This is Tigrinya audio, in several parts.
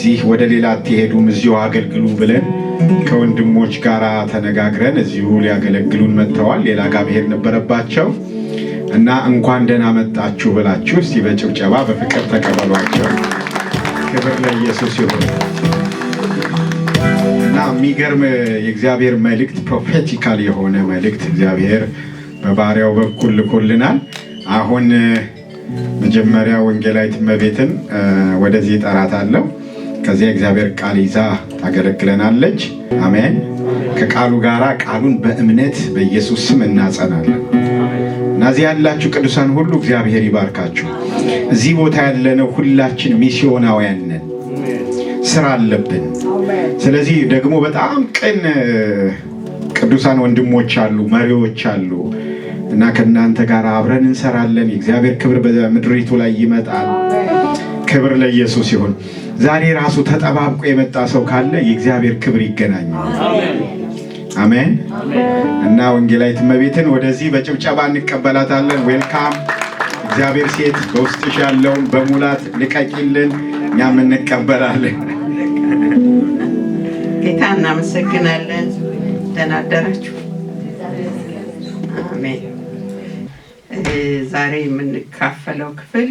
እዚህ ወደ ሌላ አትሄዱም፣ እዚሁ አገልግሉ ብለን ከወንድሞች ጋር ተነጋግረን እዚሁ ሊያገለግሉን መጥተዋል። ሌላ ጋር መሄድ ነበረባቸው እና እንኳን ደህና መጣችሁ ብላችሁ እስቲ በጭብጨባ በፍቅር ተቀበሏቸው። ክብር ለኢየሱስ ይሁን። እና የሚገርም የእግዚአብሔር መልእክት፣ ፕሮፌቲካል የሆነ መልእክት እግዚአብሔር በባሪያው በኩል ልኮልናል። አሁን መጀመሪያ ወንጌላዊት እመቤትን ወደዚህ እጠራታለሁ። ከዚያ እግዚአብሔር ቃል ይዛ ታገለግለናለች። አሜን። ከቃሉ ጋራ ቃሉን በእምነት በኢየሱስ ስም እናጸናለን። እና እዚህ ያላችሁ ቅዱሳን ሁሉ እግዚአብሔር ይባርካችሁ። እዚህ ቦታ ያለነው ሁላችን ሚስዮናውያን ነን፣ ስራ አለብን። ስለዚህ ደግሞ በጣም ቅን ቅዱሳን ወንድሞች አሉ፣ መሪዎች አሉ እና ከእናንተ ጋር አብረን እንሰራለን። የእግዚአብሔር ክብር በምድሪቱ ላይ ይመጣል። ክብር ለኢየሱስ ይሁን። ዛሬ ራሱ ተጠባብቆ የመጣ ሰው ካለ የእግዚአብሔር ክብር ይገናኛል። አሜን። እና ወንጌላዊት እመቤትን ወደዚህ በጭብጨባ እንቀበላታለን። ዌልካም። እግዚአብሔር ሴት በውስጥሽ ያለውን በሙላት ልቀቂልን፣ እኛም እንቀበላለን። ጌታ እናመሰግናለን። ደህና አደራችሁ። አሜን። ዛሬ የምንካፈለው ክፍል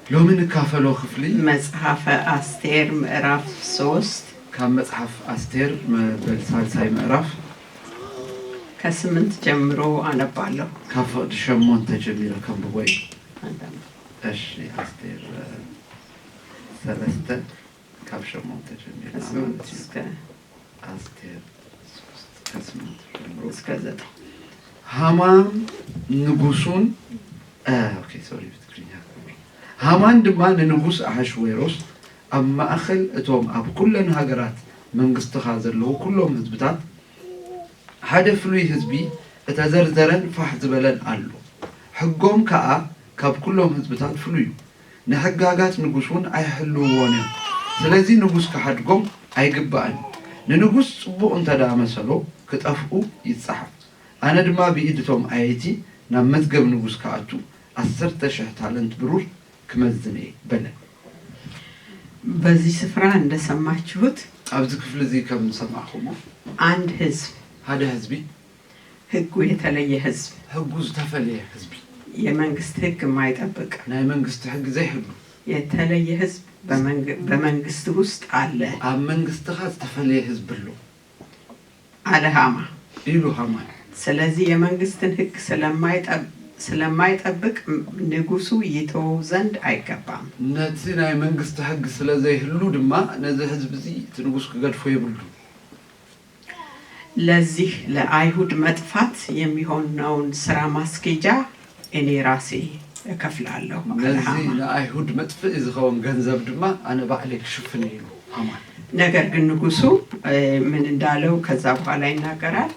ሎሚ ንካፈሎ ክፍሊ መጽሐፈ አስቴር ምዕራፍ ሶስት ካብ መጽሓፍ ኣስቴር መበል ሳልሳይ ምዕራፍ ከስምንት ጀምሮ አነባለሁ። ካብ ፍቕዲ ሸሞንተ ጀሚረ ከንብቦ እዩ። አንዳንድ እሺ ኣስቴር ሰለስተ ካብ ሸሞንተ ጀሚርና ከስምንት ማለት እዩ። እስከ ኣስቴር ሶስት ከስምንት ጀምሮ እስከ ዘጠኝ ሃማን ንጉሱን እ፣ ኦኬ፣ ሶሪ፣ ብትግርኛ። ሃማን ድማ ንንጉስ ኣሕሽዌሮስ ኣብ ማእኸል እቶም ኣብ ኩለን ሃገራት መንግስትኻ ዘለዉ ኩሎም ህዝብታት ሓደ ፍሉይ ህዝቢ እተዘርዘረን ፋሕ ዝበለን ኣሎ። ሕጎም ከኣ ካብ ኩሎም ህዝብታት ፍሉይ እዩ። ንሕጋጋት ንጉስ እውን ኣይሕልውዎን እዮም። ስለዚ ንጉስ ክሓድጎም ኣይግባእን። ንንጉስ ጽቡቕ እንተ ደኣ መሰሎ ክጠፍኡ ይጸሓፍ። ኣነ ድማ ብኢድ እቶም ኣየይቲ ናብ መዝገብ ንጉስ ክኣቱ ዓሰርተ ሽሕ ታለንት ብሩር ክመዝን እየ በለ። በዚህ ስፍራ እንደሰማችሁት ኣብዚ ክፍሊ እዚ ከም ዝሰማዕኹሞ አንድ ህዝብ ሓደ ህዝቢ ህጉ የተለየ ህዝብ ሕጉ ዝተፈለየ ህዝቢ የመንግስት ህግ የማይጠብቅ ናይ መንግስቲ ሕጊ ዘይሕሉ የተለየ ህዝብ በመንግ- በመንግስት ውስጥ አለ ኣብ መንግስትኻ ዝተፈለየ ህዝቢ ኣሎ አለ ሃማ። ኢሉ ሃማን። ስለዚህ የመንግስትን ህግ ስለማይጠብ- ስለማይጠብቅ ንጉሱ ይተወው ዘንድ አይገባም። ነቲ ናይ መንግስቲ ሕጊ ስለ ዘይህሉ ድማ ነዚ ህዝቢ እዚ እቲ ንጉስ ክገድፎ የብሉ። ለዚህ ለአይሁድ መጥፋት የሚሆነውን ስራ ማስኬጃ እኔ ራሴ እከፍላለሁ አለ ነዚ ሃማ። ንኣይሁድ መጥፍኢ ዝኸውን ገንዘብ ድማ ኣነ ባዕለይ ክሽፍን እየ ኢሉ ሃማን። ነገር ግን ንጉሱ እ፣ ምን እንዳለው ከዛ በኋላ ይናገራል።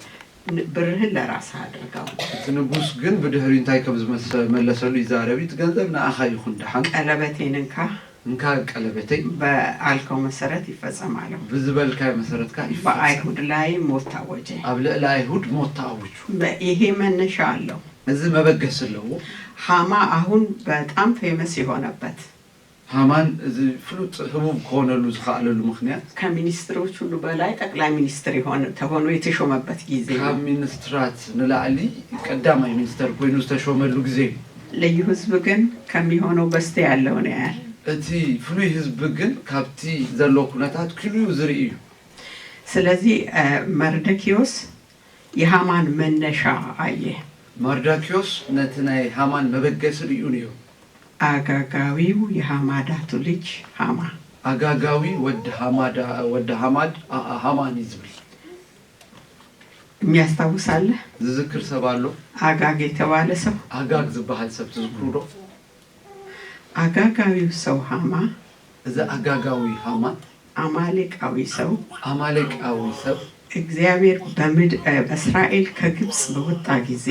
ን- ብርህን ለራስህ አድርገው፣ እቲ ንጉስ ግን ብድሕሪ እንታይ ከም ዝመለሰሉ ይዛረብ። እቲ ገንዘብ ንኣኻ ይኹን ደሓን ቀለበቴን እንካ እንካ ቀለበተይ በአልከው መሰረት ይፈጸም አለው። ብዝበልካዮ መሰረትካ ይፈጸም። በአይሁድ ላይ ሞት ታወጀ። ኣብ ልዕሊ ኣይሁድ ሞት ተኣዊጁ። በ- ይሄ መነሻ አለው። እዚ መበገሲ ኣለዎ። ሃማ አሁን በጣም ፌመስ የሆነበት ሃማን እዚ ፍሉጥ ህቡብ ክኾነሉ ዝኸኣለሉ ምኽንያት ከሚኒስትሮች ሁሉ በላይ ጠቅላይ ሚኒስትር የሆነ ተሆኖ የተሾመበት ጊዜ ነው። ካብ ሚኒስትራት ንላዕሊ ቀዳማይ ሚኒስተር ኮይኑ ዝተሾመሉ ግዜ እዩ። ልዩ ህዝብ ግን ከሚሆነው በስተ ያለውን ያያል። እቲ ፍሉይ ህዝቢ ግን ካብቲ ዘሎ ኩነታት ክልኡ ዝርኢ እዩ። ስለዚህ እ፣ መርደኪዮስ የሃማን መነሻ አየ። ማርዳኪዮስ ነቲ ናይ ሃማን መበገሲ ርእዩ ነይሩ። አጋጋዊው የሃማዳቱ ልጅ ሃማ ኣጋጋዊ ወዲ ሃማድ ኣኣ ሃማን እዩ ዝብል። የሚያስታውሳለህ? ዝዝክር ሰብ ኣሎ? አጋግ የተባለ ሰው ኣጋግ ዝበሃል ሰብ ትዝክሩ ዶ? አጋጋዊው ሰው ሃማ እዚ ኣጋጋዊ ሃማን አማሌቃዊ ሰው ኣማሌቃዊ ሰብ እግዚአብሔር በምድ እስራኤል ከግብፅ በወጣ ጊዜ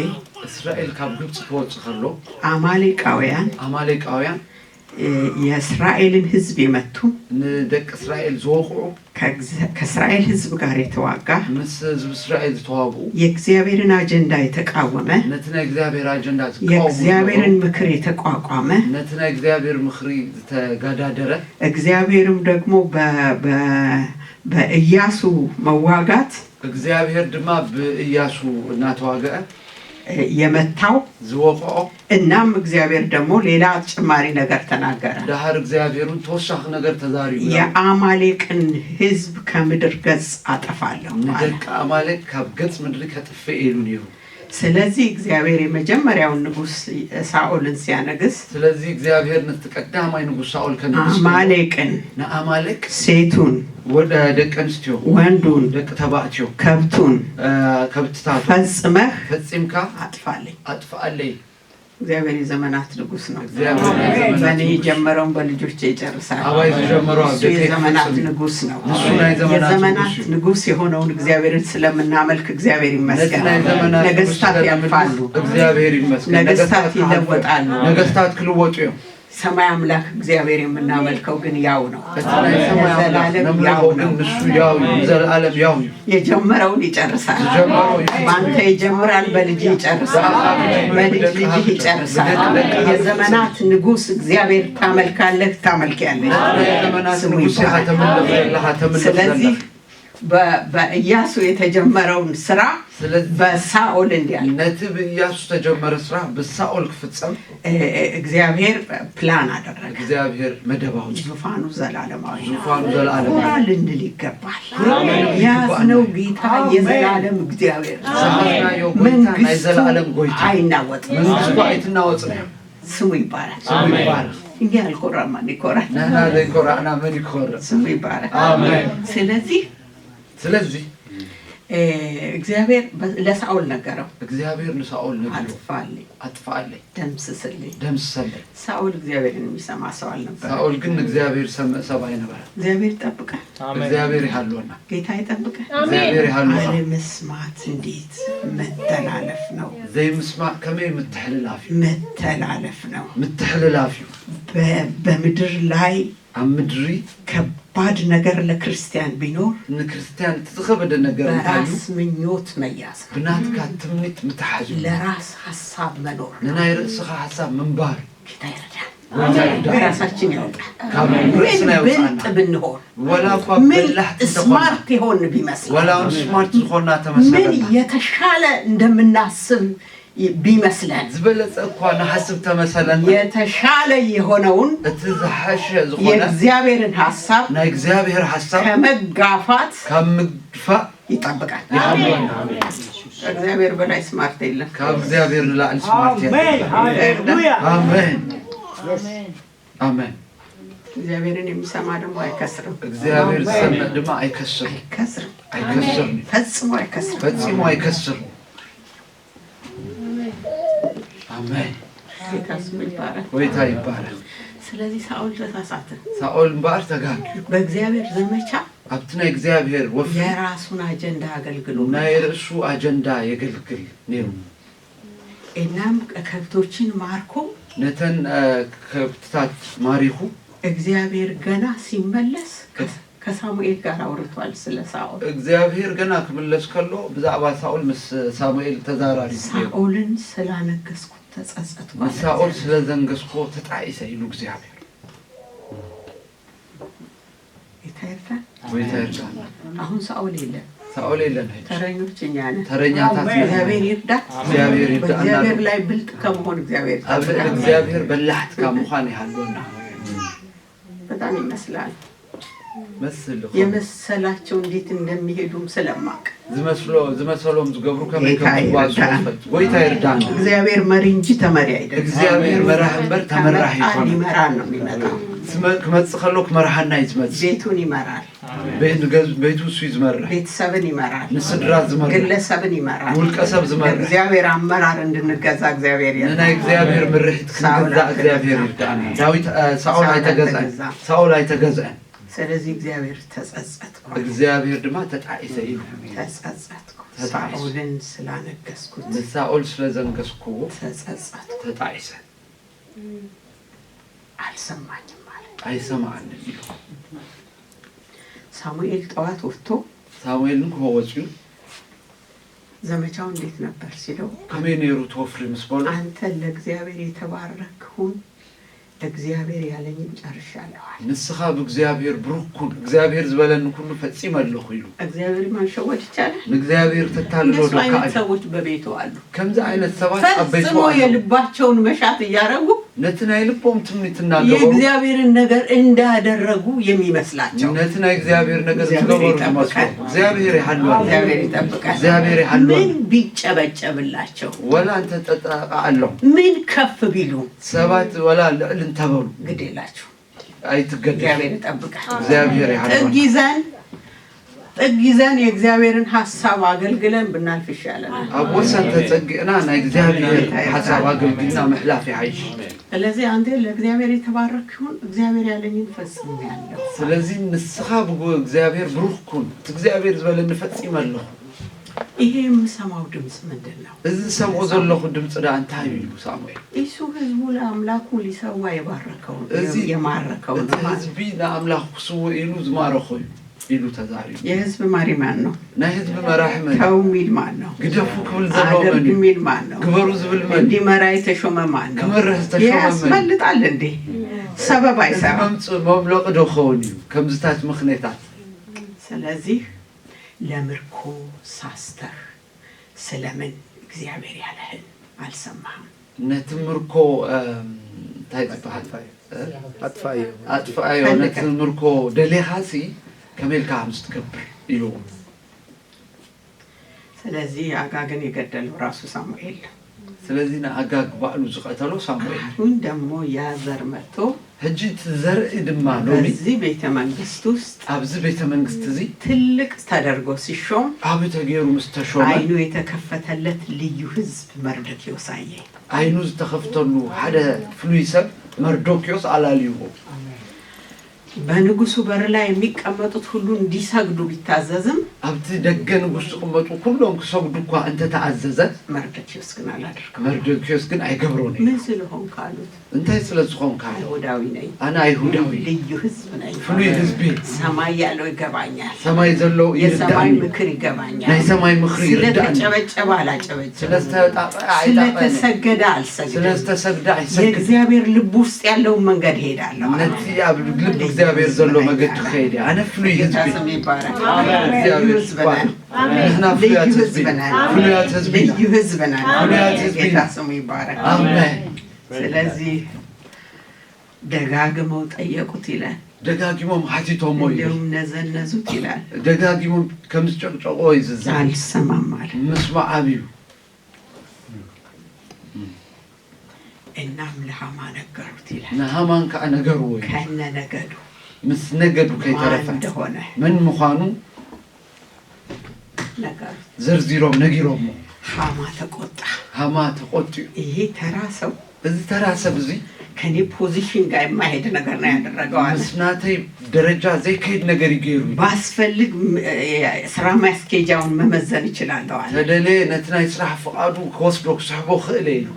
እስራኤል ካብ ግብፂ ክወፅ ከሎ አማሌቃውያን ኣማሌቃውያን የእስራኤልን ሕዝብ የመቱ፣ ንደቂ እስራኤል ዝወቕዑ፣ ከእስራኤል ሕዝብ ጋር የተዋጋ፣ ምስ ህዝብ እስራኤል ዝተዋግኡ፣ የእግዚአብሔርን አጀንዳ የተቃወመ፣ ነቲ ናይ እግዚኣብሔር ኣጀንዳ ዝቃወሙ የእግዚአብሔርን ዝነበሩ፣ ምክር የተቋቋመ፣ ነቲ ናይ እግዚኣብሔር ምኽሪ ዝተጋዳደረ፣ እግዚአብሔርም ደግሞ በኢያሱ መዋጋት እግዚኣብሔር ድማ ብእያሱ እናተዋገአ የመታው። ዝወቕዖ። እናም እግዚአብሔር ደግሞ ሌላ ተጨማሪ ነገር ተናገረ። ደሃር እግዚኣብሔር እውን ተወሳኺ ነገር ተዛሪቡ። የአማሌቅን ሕዝብ ከምድር ገጽ አጠፋለሁ አለ። ንደቂ ኣማሌቅ ካብ ገጽ ምድሪ ከጥፍእ ኢሉ ነይሩ። ስለዚህ እግዚአብሔር የመጀመሪያውን ንጉሥ ሳኦልን ሲያነግስ ስለዚ እግዚኣብሔር ነቲ ቀዳማይ ንጉስ ሳኦል ከነግስ ከሎ አማሌቅን ንኣማሌቅ ሴቱን ወደ ደቂ ኣንስትዮ ወንዱን ደቂ ተባዕትዮ ከብቱን እ፣ ከብትታቱ ፈጽመህ ፈጺምካ አጥፋልኝ። ኣጥፍኣለይ። እግዚአብሔር የዘመናት ንጉሥ ነው። እግዚኣብሔር የዘመናት በእኔ ንጉሥ። የጀመረውን በልጆቼ ይጨርሳል። አባይ ዝጀመረው ኣብ እሱ ደቂ የዘመናት ይፈጽም። ንጉሥ ነው። ንሱ ናይ ዘመናት የዘመናት ንጉሥ እዩ። ንጉሥ የሆነውን እግዚአብሔርን ስለምናመልክ እግዚአብሔር ነቲ ይመስገን። ናይ ዘመናት ንጉሥ ነገስታት ስለምንጉሥ ያልፋሉ። እግዚኣብሔር ይመስገን። ነገስታት ነገስታት ያልፋሉ። ይለወጣሉ። ነገስታት ክልወጡ እዮም። ሰማይ አምላክ እግዚአብሔር የምናመልከው ግን ያው ነው። እቲ ናይ ሰማይ ኣምላኽ ለዘላለም ያው ነምልኾ ግን ነው። ንሱ ያው እዩ። ንዘለኣለም ያው እዩ። የጀመረውን ይጨርሳል። ዝጀመረው እዩ። በአንተ ይጀምራል፣ በልጅ ይጨርሳል፣ በልጅ ልጅህ ይጨርሳል። የዘመናት ንጉሥ እግዚአብሔር ታመልካለህ፣ ታመልኪያለሽ። ናይ ዘመናት ስሙ ንጉሥ ኢኻ ይባረክ። ተምልኽ ዘለኻ፣ ተምልኽ ስለዚህ ዘለኻ። በ- በኢያሱ የተጀመረውን ስራ ስለዚህ በሳኦል እንዲያልቅ ነቲ ብእያሱ ዝተጀመረ ስራሕ ብሳኦል ክፍጸም እ- እ- እግዚአብሔር ፕላን አደረገ። እግዚኣብሔር መደብ ኣውፅኡ። ዙፋኑ ዘላለማዊ ነው። ዙፋኑ ዘላለማዊ። ኩራ ልንል ይገባል። ኩራ ልንል ያዝነው ይገባል። ጌታ የዘላለም እግዚአብሔር ነው። ዝሓዝናዮ ጎይታ ናይ መንግስቱ ዘላለም ጎይታ። አይናወጥም። መንግስቱ ኣይትናወጽን እያ። ስሙ ይባረክ። ስሙ ይባረክ። እኛ ያልኮራ ማን ይኮራል? ንሕና ዘይኮራዕና መን ይኮርዕ? ስሙ ይባረክ። ኣሜን። ስለዚህ ስለዚ እ፣ እግዚአብሔር በ- ለሳኦል ነገረው፣ እግዚኣብሔር ንሳኦል ነጊሩ፣ አጥፋልኝ፣ ኣጥፍኣለይ፣ ደምስስልኝ። ደምስሰለይ። ሳኦል እግዚአብሔርን የሚሰማ ሰው አልነበረ። ሳኦል ግን ንእግዚኣብሔር ሰምዕ ሰብ ኣይነበረ። እግዚአብሔር ይጠብቀን። እግዚኣብሔር ይሃልወና። ጌታ ይጠብቀን። እግዚኣብሔር ይሃልወና። አለመስማት እንዴት መተላለፍ ነው። ዘይምስማዕ ከመይ ምትሕልላፍ እዩ። መተላለፍ ነው። ምትሕልላፍ እዩ። በ- በምድር ላይ ኣብ ምድሪ ከባድ ነገር ለክርስቲያን ቢኖር ንክርስትያን እቲ ዝኸበደ ነገር እንታይ እዩ? በራስ ምኞት መያዝ ነው። ብናትካ ትምኒት ምትሓዝ እዩ። ለራስ ሀሳብ መኖር ነው። ንናይ ርእስኻ ሓሳብ ምንባር። ጌታ ይርዳን። ጎይታ ይርዳን። ራሳችን ያውጣ። ካብ ምን ርእስና ብልጥ ያውጣና። ብንሆን፣ ወላ እኳ ምን በላሕቲ እንተኾና፣ ስማርት የሆን ቢመስል፣ ወላ እውን ስማርት ዝኾና ምን ተመሰለና፣ የተሻለ እንደምናስብ ቢመስለን፣ ዝበለጸ እኳ ንሓስብ ተመሰለና፣ የተሻለ የሆነውን እቲ ዝሓሸ ዝኾነ የእግዚአብሔርን ሐሳብ ናይ እግዚኣብሔር ሓሳብ ከመጋፋት ካብ ምግፋእ ይጠብቃል። ይሃልወና። ከእግዚአብሔር በላይ ስማርት የለም። ካብ እግዚኣብሔር ንላዕሊ ስማርት የለን። Amen. Hallelujah. ኣሜን። ኣሜን። እግዚአብሔርን የሚሰማ ደግሞ አይከስርም። እግዚኣብሔር ዝሰምዕ ድማ ኣይከስርን። አይከስርም። ኣይከስርን። ፈጽሞ አይከስርም። ፈጺሙ ኣይከስርን። ኣሜን። ጌታ ስሙ ይባረክ። ጎይታ ይባረክ። ስለዚህ ሳኦል ተሳሳተ። ሳኦል እምበኣር ተጋግዩ። በእግዚአብሔር ዘመቻ ኣብቲ ናይ እግዚኣብሔር ወፍሪ የራሱን አጀንዳ አገልግሎ ናይ ርእሱ ኣጀንዳ የገልግል ነይሩ። እናም ከብቶችን ማርኮ ነተን እ፣ ከብትታት ማሪኹ እግዚአብሔር ገና ሲመለስ ከ- ከሳሙኤል ጋር አውርቷል ስለ ሳኦል። እግዚኣብሔር ገና ክምለስ ከሎ ብዛዕባ ሳኦል ምስ ሳሙኤል ተዛራሪቡ ነይሩ። ሳኦልን ስላነገስኩት ተጸጸትኩ አለ ንሳኦል እግዚአብሔር። ስለ ዘንገስኮ ተጣኢሰ ኢሉ እግዚኣብሔር። ጌታ ይርዳን። ጎይታ ይርዳና። አሁን ሳኦል የለም። ሳኦል የለን ሕጂ። ተረኞች እኛ ነን። ተረኛታት ኣሜን። ነን። እግዚአብሔር ይርዳ። እግዚኣብሔር ይርዳና። በእግዚአብሔር ላይ ብልጥ ከመሆን እግዚአብሔር ኣብ ይጠብቀን። እግዚኣብሔር በላሕቲ ካብ ምዃን ይሃልወና። በጣም ይመስላል። መስል ዝኾነ የመሰላቸው እንዴት እንደሚሄዱም ስለማቅ ዝመስሎ ዝመሰሎም ዝገብሩ ከመይ ጌታ ከም ዝጓዙ ይርዳን። ይፈልጥ። ጎይታ ይርዳና። እግዚአብሔር መሪ እንጂ ተመሪ አይደለም። እግዚኣብሔር መራህ እምበር ተመራህ ከመጣ ይኮነ። ሊመራን ነው የሚመጣው። ዝመ- ክመጽእ ከሎ ክመርሃና እዩ ዝመጽእ። ቤቱን ይመራል። ቤት ንገዝ- ቤቱ እሱ እዩ ዝመርህ። ቤተሰብን ይመራል። ንስድራ ዝመርህ። ግለሰብን ይመራል። ውልቀ ሰብ ዝመርህ። ለእግዚአብሔር አመራር እንድንገዛ እግዚአብሔር ይርዳን። ንናይ እግዚኣብሔር ምርሒት ሳኦል ክንገዛእ እግዚኣብሔር ኣይተገዛን። ይርዳና። ዳዊት እ፣ ሳኦል ሳኦል ኣይተገዝአን። ኣይተገዛን። ሳኦል ኣይተገዝአን። ስለዚህ እግዚአብሔር ተጸጸትኩ። እግዚኣብሔር ድማ ተጣኢሰ ኢሉ። ተጸጸትኩ። ተጣኢሰ። ሳኦልን ስላነገስኩት ንሳኦል ስለ ዘንገስክዎ ተጸጸትኩ። ተጣኢሰ። አልሰማኝም አለ። አይሰማንም ይሉ። ሳሙኤል ጠዋት ወጥቶ ሳሙኤልን ከወፅዩ ዘመቻው እንዴት ነበር ሲለው ከመይ ነይሩ ትወፍሪ ምስ በሉ አንተ ለእግዚአብሔር የተባረክ ሁን፣ እግዚአብሔር ያለኝን ጨርሻለሁ አለ። ንስኻ ብእግዚኣብሔር ብሩክ ኩን፣ እግዚኣብሔር ዝበለኒ ኩሉ ፈጺመ ኣለኹ ኢሉ። እግዚአብሔር ማሸወድ ይቻላል? ንእግዚኣብሔር ተታልሎ እንደሱ ዶ አይነት ከኣል? ሰዎች በቤቱ አሉ። ከምዚ ዓይነት ሰባት ኣብ ቤቱ ፈጽሞ ኣለዉ። የልባቸውን መሻት እያረጉ ነቲ ናይ ልቦም ትምኒት እናገበሩ የእግዚአብሔርን ነገር እንዳደረጉ የሚመስላቸው ነቲ ናይ እግዚኣብሔር ነገር እግዚኣብሔር ዝገበሩ ይጠብቃል። ዝመስሉ እግዚኣብሔር ይሃልወና። እግዚአብሔር ይጠብቃል። እግዚኣብሔር ይሃልወና። ምን ቢጨበጨብላቸው፣ ወላ እንተጠጠቃ ኣለኹ ምን ከፍ ቢሉ ሰባት ወላ ልዕል እንተበሉ ግድ የላችሁ። ኣይትገደሱ። እግዚአብሔር ይጠብቃል። እግዚኣብሔር ይሃልወና። ጥግ ይዘን ጥግ ይዘን የእግዚአብሔርን ሀሳብ አገልግለን ብናልፍ ይሻለናል። ኣብ ወሰን ተጸጊዕና ናይ እግዚኣብሔር ሓሳብ ኣገልግልና ምሕላፍ ይሓይሽ። ስለዚህ አንተ ለእግዚአብሔር የተባረክ ይሁን፣ እግዚአብሔር ያለኝን ፈጽሜያለሁ። ስለዚ ንስኻ ብጉ እግዚኣብሔር ብሩኽ ኩን፣ እቲ እግዚኣብሔር ዝበለኒ ፈጺመ ኣለኹ። ይሄ የምሰማው ድምፅ ምንድን ነው? እዚ ዝሰምዖ ዘለኹ ድምፂ ደኣ እንታይ እዩ ኢሉ ሳሙኤል። እሱ ህዝቡ ለአምላኩ ሊሰዋ የባረከውን እዚ የማረከውን እቲ ህዝቢ ንኣምላኽ ክስውእ ኢሉ ዝማረኾ እዩ ኢሉ ተዛሪቡ። የህዝብ መሪ ማን ነው? ናይ ህዝቢ መራሒ መን እዩ? ተው የሚል ማን ነው? ግደፉ ክብል ዘለዎ መን አድርግ እዩ? የሚል ማን ነው? ግበሩ ዝብል መን እዩ? እንዲመራ የተሾመ ማን ነው? ክመርህ ዝተሾመ መን እዩ? ያስፈልጣል እንዴ? ሰበብ እዚ አይሰራም። መምፅ መምለቂ ዶ ክኸውን እዩ? ከምዝታት ምኽንያታት ስለዚህ ለምርኮ ሳስተህ ስለምን እግዚአብሔር ያለህን አልሰማህም? ነቲ ምርኮ እም፣ እንታይ ዝበሃል ኣጥፋእዮ ኣጥፍኣዮ። ፈልገ። ነቲ ምርኮ ደሌኻሲ ከመይ ኢልካ ከምዚ ትገብር ኢልዎ። ስለዚህ አጋግን የገደለው ራሱ ሳሙኤል ነው። ስለዚ ንኣጋግ ባዕሉ ዝቐተሎ ሳሙኤል እዩ። አሁን ደግሞ ያ ዘር መጥቶ ሕጂ እቲ ዘርኢ ድማ ሎሚ በዚህ ቤተ መንግስት ውስጥ ኣብዚ ቤተ መንግስቲ እዚ ትልቅ ተደርጎ ሲሾም ዓቢ ተገይሩ ምስ ተሾመ አይኑ የተከፈተለት ልዩ ህዝብ መርዶክዮስ አየ። ዓይኑ ዝተኸፍተሉ ሓደ ፍሉይ ሰብ መርዶክዮስ ኣላልይዎ። በንጉሱ በር ላይ የሚቀመጡት ሁሉ እንዲሰግዱ ቢታዘዝም ኣብቲ ደገ ንጉስ ዝቕመጡ ኩሎም ክሰግዱ እኳ እንተተኣዘዘ መርዶክዮስ ግን አላደርገው። መርዶክዮስ ግን ኣይገብሮን እዩ። ምን ስለሆንክ አሉት። እንታይ ስለ ዝኾንካ አይሁዳዊ ነኝ፣ ኣነ ኣይሁዳዊ ልዩ ህዝብ ነኝ፣ ፍሉይ ህዝቢ ሰማይ ያለው ይገባኛል፣ ሰማይ ዘሎ የሰማይ ይርዳእኒ ምክር ይገባኛል። ናይ ሰማይ ምኽሪ ይርዳእኒ ስለተጨበጨበ አላጨበጭብም፣ ስለዝተጣቐዐ ኣይጣቐነ ስለተሰገደ አልሰግድም። ስለዝተሰግደ ኣይሰግድ የእግዚአብሔር ልብ ውስጥ ያለውን መንገድ እሄዳለሁ። ነቲ ኣብ ልብ እግዚኣብሔር ዘሎ መገዲ ክኸይድ እየ ኣነ ፍሉይ ጌታ ህዝቢ ስም ይባረክ። እግዚኣብሔር ልዩ ህዝብ ነን። ይባረክ። ንሕና ልዩ ፍሉያት ህዝቢ ህዝብ ነን። ፍሉያት ህዝቢ ኢና ልዩ ህዝብ ነን። ፍሉያት ህዝቢ ኢና ጌታ ስሙ ይባረክ። ኣሜን ስለዚህ ደጋግመው ጠየቁት ይላል። ደጋጊሞም ሓቲቶሞ እዩ እንዲሁም ነዘነዙት ይላል። ደጋጊሞም ከም ዝጨቅጨቆ እዩ ዝዛረብ አልሰማም አለ። ምስማዕ ኣብዩ እናም ለሃማ ነገሩት ይላል። ንሃማን ከዓ ነገርዎ እዩ ከነ ነገዱ ምስ ነገዱ ማን ከይተረፈ እንደሆነ መን ምዃኑ ነገሩት። ዘርዚሮም ነጊሮሞ ሃማ ተቆጣ። ሃማ ተቆጥዩ ይሄ ተራ ሰው እዚ ተራ ሰብ እዚ ከኔ ፖዚሽን ጋር የማይሄድ ነገር ነው ያደረገው አለ። ምስ ናተይ ደረጃ ዘይከይድ ነገር ይገይሩ ባስፈልግ ም- ስራ ማስኬጃውን መመዘን ይችላለሁ አለ። ተደለየ ነቲ ናይ ስራሕ ፍቓዱ ክወስዶ ክስሕቦ ክእለ ኢሉ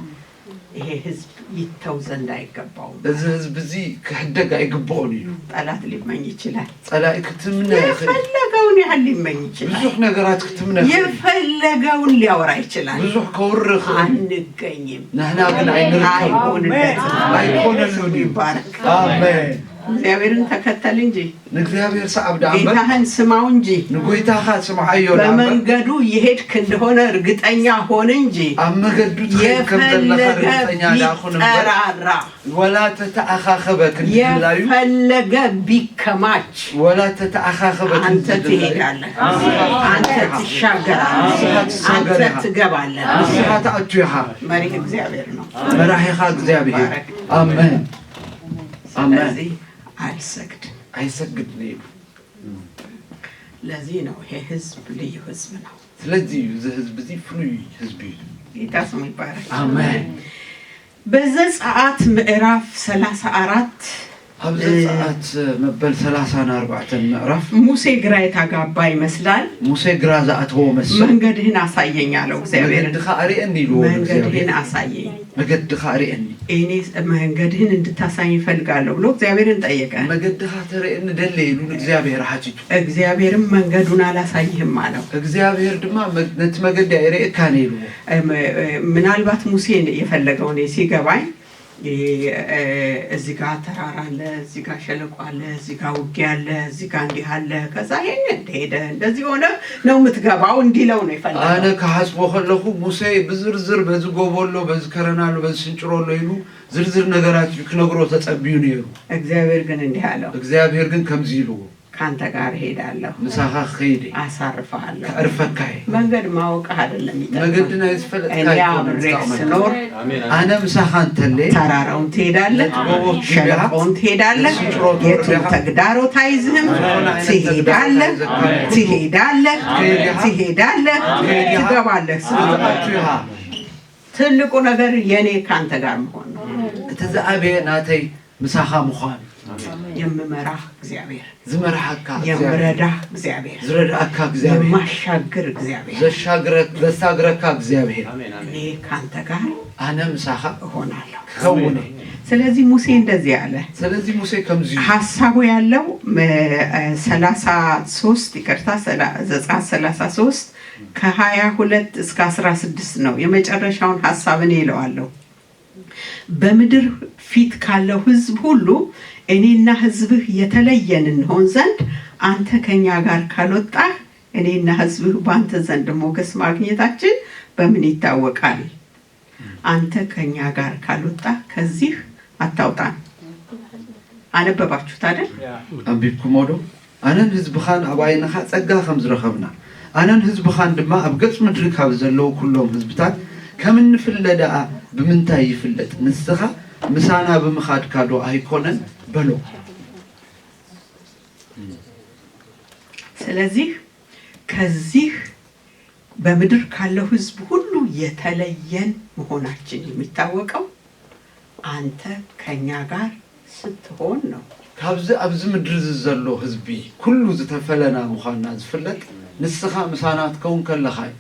ይሄ ህዝብ ይተው ዘንድ አይገባውም። እዚ ህዝቢ እዚ ክሕደግ ኣይግብኦን እዩ ጠላት ሊመኝ ይችላል። ጸላኢ ክትምነ ይኽእል የፈለገውን ያህል ሊመኝ ይችላል። ብዙሕ ነገራት ክትምነ ይኽእል የፈለገውን ሊያወራ ይችላል። ብዙሕ ከውሪ ይኽእል አንገኝም። ንሕና ግን ኣይንርከብ አይሆንለትም። ኣይኮነሉን እዩ ይባረክ። ኣሜን እግዚአብሔርን ተከተል እንጂ ንእግዚኣብሔር ሰዓብ ደኣ እምበር ጌታህን ስማው እንጂ ንጎይታኻ ስምዓዮ ደኣ እምበር በመንገዱ የሄድክ እንደሆነ እርግጠኛ ሆን እንጂ ኣብ መገዱ ትኸይድ ከም ዘለኻ የፈለገ ርግጸኛ ደኣ ኩን እምበር ቢጠራራ ወላ ተተኣኻኸበ ክንድላዩ የፈለገ ቢከማች ወላ ተተኣኻኸበ አንተ ክንድላዩ ትሄዳለህ፣ አንተ ትሻገራለህ፣ ንስኻ ትሻገር አንተ ኢኻ። ትገባለህ። ንስኻ ትኣቱ ኢኻ መሪህ እግዚአብሔር ነው። መራሒኻ እግዚኣብሔር ኣሜን ኣሜን ስለዚህ አልሰግድም። ኣይሰግድን እዩ ለዚህ ነው ይሄ ህዝብ ልዩ ህዝብ ነው። ስለዚ እዩ እዚ ህዝቢ እዚ ፍሉይ ህዝቢ እዩ ጌታ ስሙ ይባረክ። ኣሜን በዘጸአት ምዕራፍ ሰላሳ አራት ኣብ ዘጸኣት መበል ሰላሳን ኣርባዕተን ምዕራፍ ሙሴ ግራ የተጋባ ይመስላል። ሙሴ ግራ ዝኣተዎ መስል መንገድህን አሳየኝ አለው እግዚአብሔር። መገድኻ ኣርእየኒ ኢልዎ ንእግዚኣብሔር። መንገድህን አሳየኝ መገድኻ ኣርእየኒ እኔ መንገድህን እንድታሳይ ይፈልጋለሁ ብሎ እግዚአብሔርን ጠየቀ። መገድኻ ተርእየኒ ደለ ኢሉ ንእግዚኣብሔር ሓቲቱ። እግዚአብሔርም መንገዱን አላሳይህም አለው። እግዚኣብሔር ድማ መ- ነቲ መገዲ ኣይርእየካን ኢልዎ። ምናልባት ሙሴ የፈለገው እኔ ሲገባኝ እዚህ ጋር ተራራ አለ፣ እዚህ ጋር ሸለቆ አለ፣ እዚህ ጋር ውጊያ አለ፣ እዚህ ጋር እንዲህ አለ፣ ከዛ ይሄን እንደሄደ እንደዚህ ሆነ ነው የምትገባው እንዲለው ነው የፈለገው። ኣነ ክሓስቦ ከለኹ ሙሴ ብዝርዝር በዚ ጎቦ ኣሎ፣ በዚ ከረና ኣሎ፣ በዚ ስንጭሮ ኣሎ ኢሉ ዝርዝር ነገራት እዩ ክነግሮ ተጸብዩ ነይሩ። እግዚአብሔር ግን እንዲህ አለው፣ እግዚኣብሔር ግን ከምዚ ኢልዎ ከአንተ ጋር እሄዳለሁ፣ ምሳኻ ክኸይድ እየ፣ አሳርፍሃለሁ። ከዕርፈካ እየ። መንገድ ማወቅህ አይደለም የሚጠቅመን። መገዲ ናይ ዝፈለጥካ እኔ ኣይኮነን አብሬህ ዝጠቕመካ። ስኖር አሜን። ኣነ ምሳኻ እንተለየ ተራራውን ትሄዳለህ፣ ጎቦ ሸለቆውን ትሄዳለህ፣ ሽሮ የትም ትወርዳለህ። ተግዳሮት አይዝህም። ዝኾነ ዓይነት ትሄዳለህ፣ ተግዳሮት ትሄዳለህ፣ ትሄዳለህ፣ ትሄዳለህ። ትገባለህ። ዝኣቱ ኢኻ። ትልቁ ነገር የኔ ከአንተ ጋር መሆን ነው። እቲ ዝኣበየ ናተይ ምሳኻ ምዃን። የምመራህ እግዚአብሔር፣ ዝመርሓካ እግዚኣብሔር። የምረዳህ እግዚአብሔር፣ ዝረድኣካ እግዚኣብሔር። የማሻግር እግዚአብሔር። ዘሻግረ- ዘሳግረካ እግዚኣብሔር። አሜን፣ አሜን። እኔ ከአንተ ጋር ኣነ ምሳኻ እሆናለሁ። ክኸውን እየ። ስለዚህ ሙሴ እንደዚህ አለ። ስለዚህ ሙሴ ከምዚ እዩ። ሀሳቡ ያለው ሰላሳ ሶስት ይቅርታ፣ ሰላ- ዘጸአት ሰላሳ ሶስት ከሀያ ሁለት እስከ አስራ ስድስት ነው። የመጨረሻውን ሀሳብ እኔ ይለዋለሁ። በምድር ፊት ካለው ህዝብ ሁሉ እኔና ህዝብህ የተለየን እንሆን ዘንድ አንተ ከኛ ጋር ካልወጣህ እኔና ህዝብህ በአንተ ዘንድ ሞገስ ማግኘታችን በምን ይታወቃል? አንተ ከኛ ጋር ካልወጣህ ከዚህ አታውጣን። አነበባችሁት አይደል? ኣንቢብኩሞ ዶ? ኣነን ህዝብኻን ኣብ ዓይንኻ ጸጋ ከም ዝረኸብና ኣነን ህዝብኻን ድማ ኣብ ገጽ ምድሪ ካብ ዘለዉ ኩሎም ህዝብታት ከም እንፍለ ደኣ ብምንታይ ይፍለጥ? ንስኻ ምሳና ብምኻድካ ዶ ኣይኮነን? በሎ። ስለዚህ ከዚህ በምድር ካለው ህዝብ ሁሉ የተለየን መሆናችን የሚታወቀው አንተ ከኛ ጋር ስትሆን ነው። ካብዚ ኣብዚ ምድሪ እዚ ዘሎ ህዝቢ ኩሉ ዝተፈለና ምዃንና ዝፍለጥ ንስኻ ምሳና ክትከውን ከለኻ እዩ።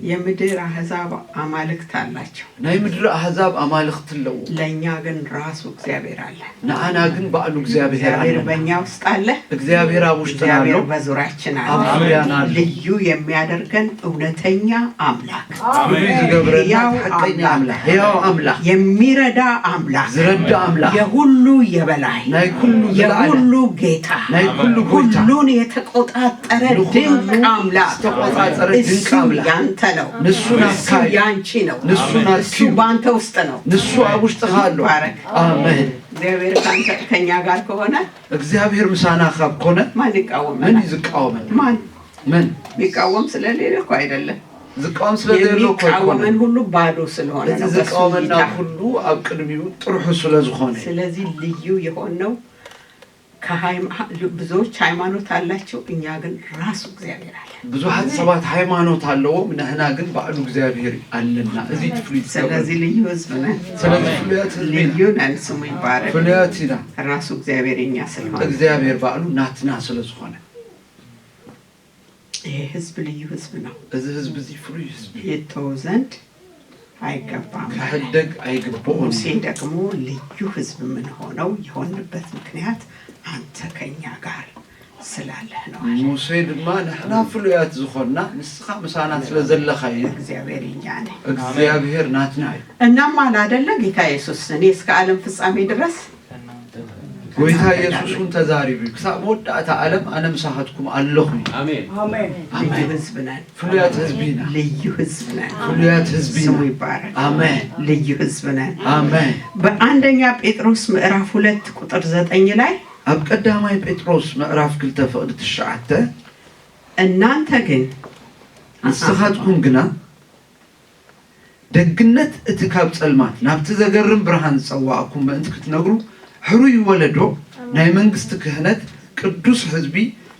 የምድር አሕዛብ አማልክት አላቸው፣ ናይ ምድሪ ኣህዛብ ኣማልኽቲ ኣለዎ፣ ለእኛ ግን ራሱ እግዚአብሔር አለ። ንኣና ግን ባዕሉ እግዚኣብሔር እግዚአብሔር ኣሎ። በእኛ ውስጥ አለ፣ እግዚኣብሔር ኣብ ውሽጥና ኣሎ፣ እግዚአብሔር በዙሪያችን አለ። ኣብ ዙሪያና ኣሎ። ልዩ የሚያደርገን እውነተኛ አምላክ፣ ፍሉይ ዝገብረና ሕያው ሓቀኛ ኣምላኽ፣ ኣምላኽ፣ ሕያው ኣምላኽ፣ የሚረዳ አምላክ፣ ዝረዳ ኣምላኽ፣ የሁሉ የበላይ፣ ናይ ኩሉ ዝለዓለ፣ የሁሉ ጌታ፣ ናይ ኩሉ ጎይታ፣ ሁሉን የተቆጣጠረ ንኹሉ ድንቅ አምላክ ዝተቆጻጸረ ድንቅ እሱ ኣምላኽ፣ ያንተ ነው፣ ንሱ እሱ ናትካ እዩ፣ ያንቺ ነው፣ ንሱ ናትኪ እሱ እዩ፣ በአንተ ውስጥ ነው። ንሱ ኣብ ውሽጥኻ ኣሎ። ይባረክ። ኣሜን። እግዚአብሔር ካንተ ከኛ ጋር ከሆነ እግዚኣብሔር ምሳና ካብ ኮነ ማን ይቃወመናል? መን እዩ ዝቃወመና? ማን መን የሚቃወም ስለሌለ እኮ አይደለም። ዝቃወም ስለ ዘሎ እኮ ኣይኮነን። የሚቃወመን ሁሉ ባዶ ስለሆነ እቲ ነው በሱ ዝቃወመና እይታ። ኩሉ ኣብ ቅድሚኡ ጥርሑ ስለ ዝኾነ እዩ። ስለዚህ ልዩ የሆነው ከሃይማ- ብዙዎች ሃይማኖት አላቸው፣ እኛ ግን ራሱ እግዚአብሔር አለ። ብዙሓት ሰባት ሃይማኖት ኣለዎም፣ ንሕና ግን ባዕሉ እግዚኣብሔር ኣለና። እዚ ፍሉይ ዝገብረና። ስለዚህ ልዩ ህዝብ ነን፣ ስለዚ ፍሉያት ህዝቢ ኢና። ልዩ ነን። ስሙ ይባረክ። ፍሉያት ኢና። ራሱ እግዚአብሔር የኛ ስለሆነ እግዚኣብሔር ባዕሉ ናትና ስለ ዝኾነ ይሄ ህዝብ ልዩ ህዝብ ነው። እዚ ህዝቢ እዚ ፍሉይ ህዝቢ እዩ። ይተው ዘንድ አይገባም። ክሕደግ ኣይግብኦን ሙሴ እዩ። ደግሞ ልዩ ህዝብ የምንሆነው የሆንበት ምክንያት አንተ ከኛ ጋር ስላለህ ነው። ሙሴ ድማ ንሕና ፍሉያት ዝኾንና ንስኻ ምሳና ስለ ዘለኻ እዩ። እግዚአብሔር የኛ ነው። እግዚኣብሔር ናትና እዩ። እናም አለ አይደለ ጌታ ኢየሱስ እኔ እስከ ዓለም ፍጻሜ ድረስ ጎይታ ኢየሱስ እውን ተዛሪቡ እዩ። ክሳብ መወዳእታ ዓለም ኣነ ምሳኻትኩም ኣለኹ እዩ። አሜን። ልዩ ህዝብ ነን። ፍሉያት ህዝቢ ኢና። ልዩ ህዝብ ነን። ፍሉያት ህዝቢ ኢና። ስሙ ይባረክ። ኣሜን። ልዩ ህዝብ ነን። ኣሜን። በአንደኛ ጴጥሮስ ምዕራፍ ሁለት ቁጥር ዘጠኝ ላይ ኣብ ቀዳማይ ጴጥሮስ ምዕራፍ ክልተ ፍቕዲ ትሽዓተ እናንተ ግን ንስኻትኩም ግና ደግነት እቲ ካብ ጸልማት ናብቲ ዘገርም ብርሃን ዝጸዋዕኩም ምእንቲ ክትነግሩ ሕሩይ ወለዶ ናይ መንግስቲ ክህነት ቅዱስ ህዝቢ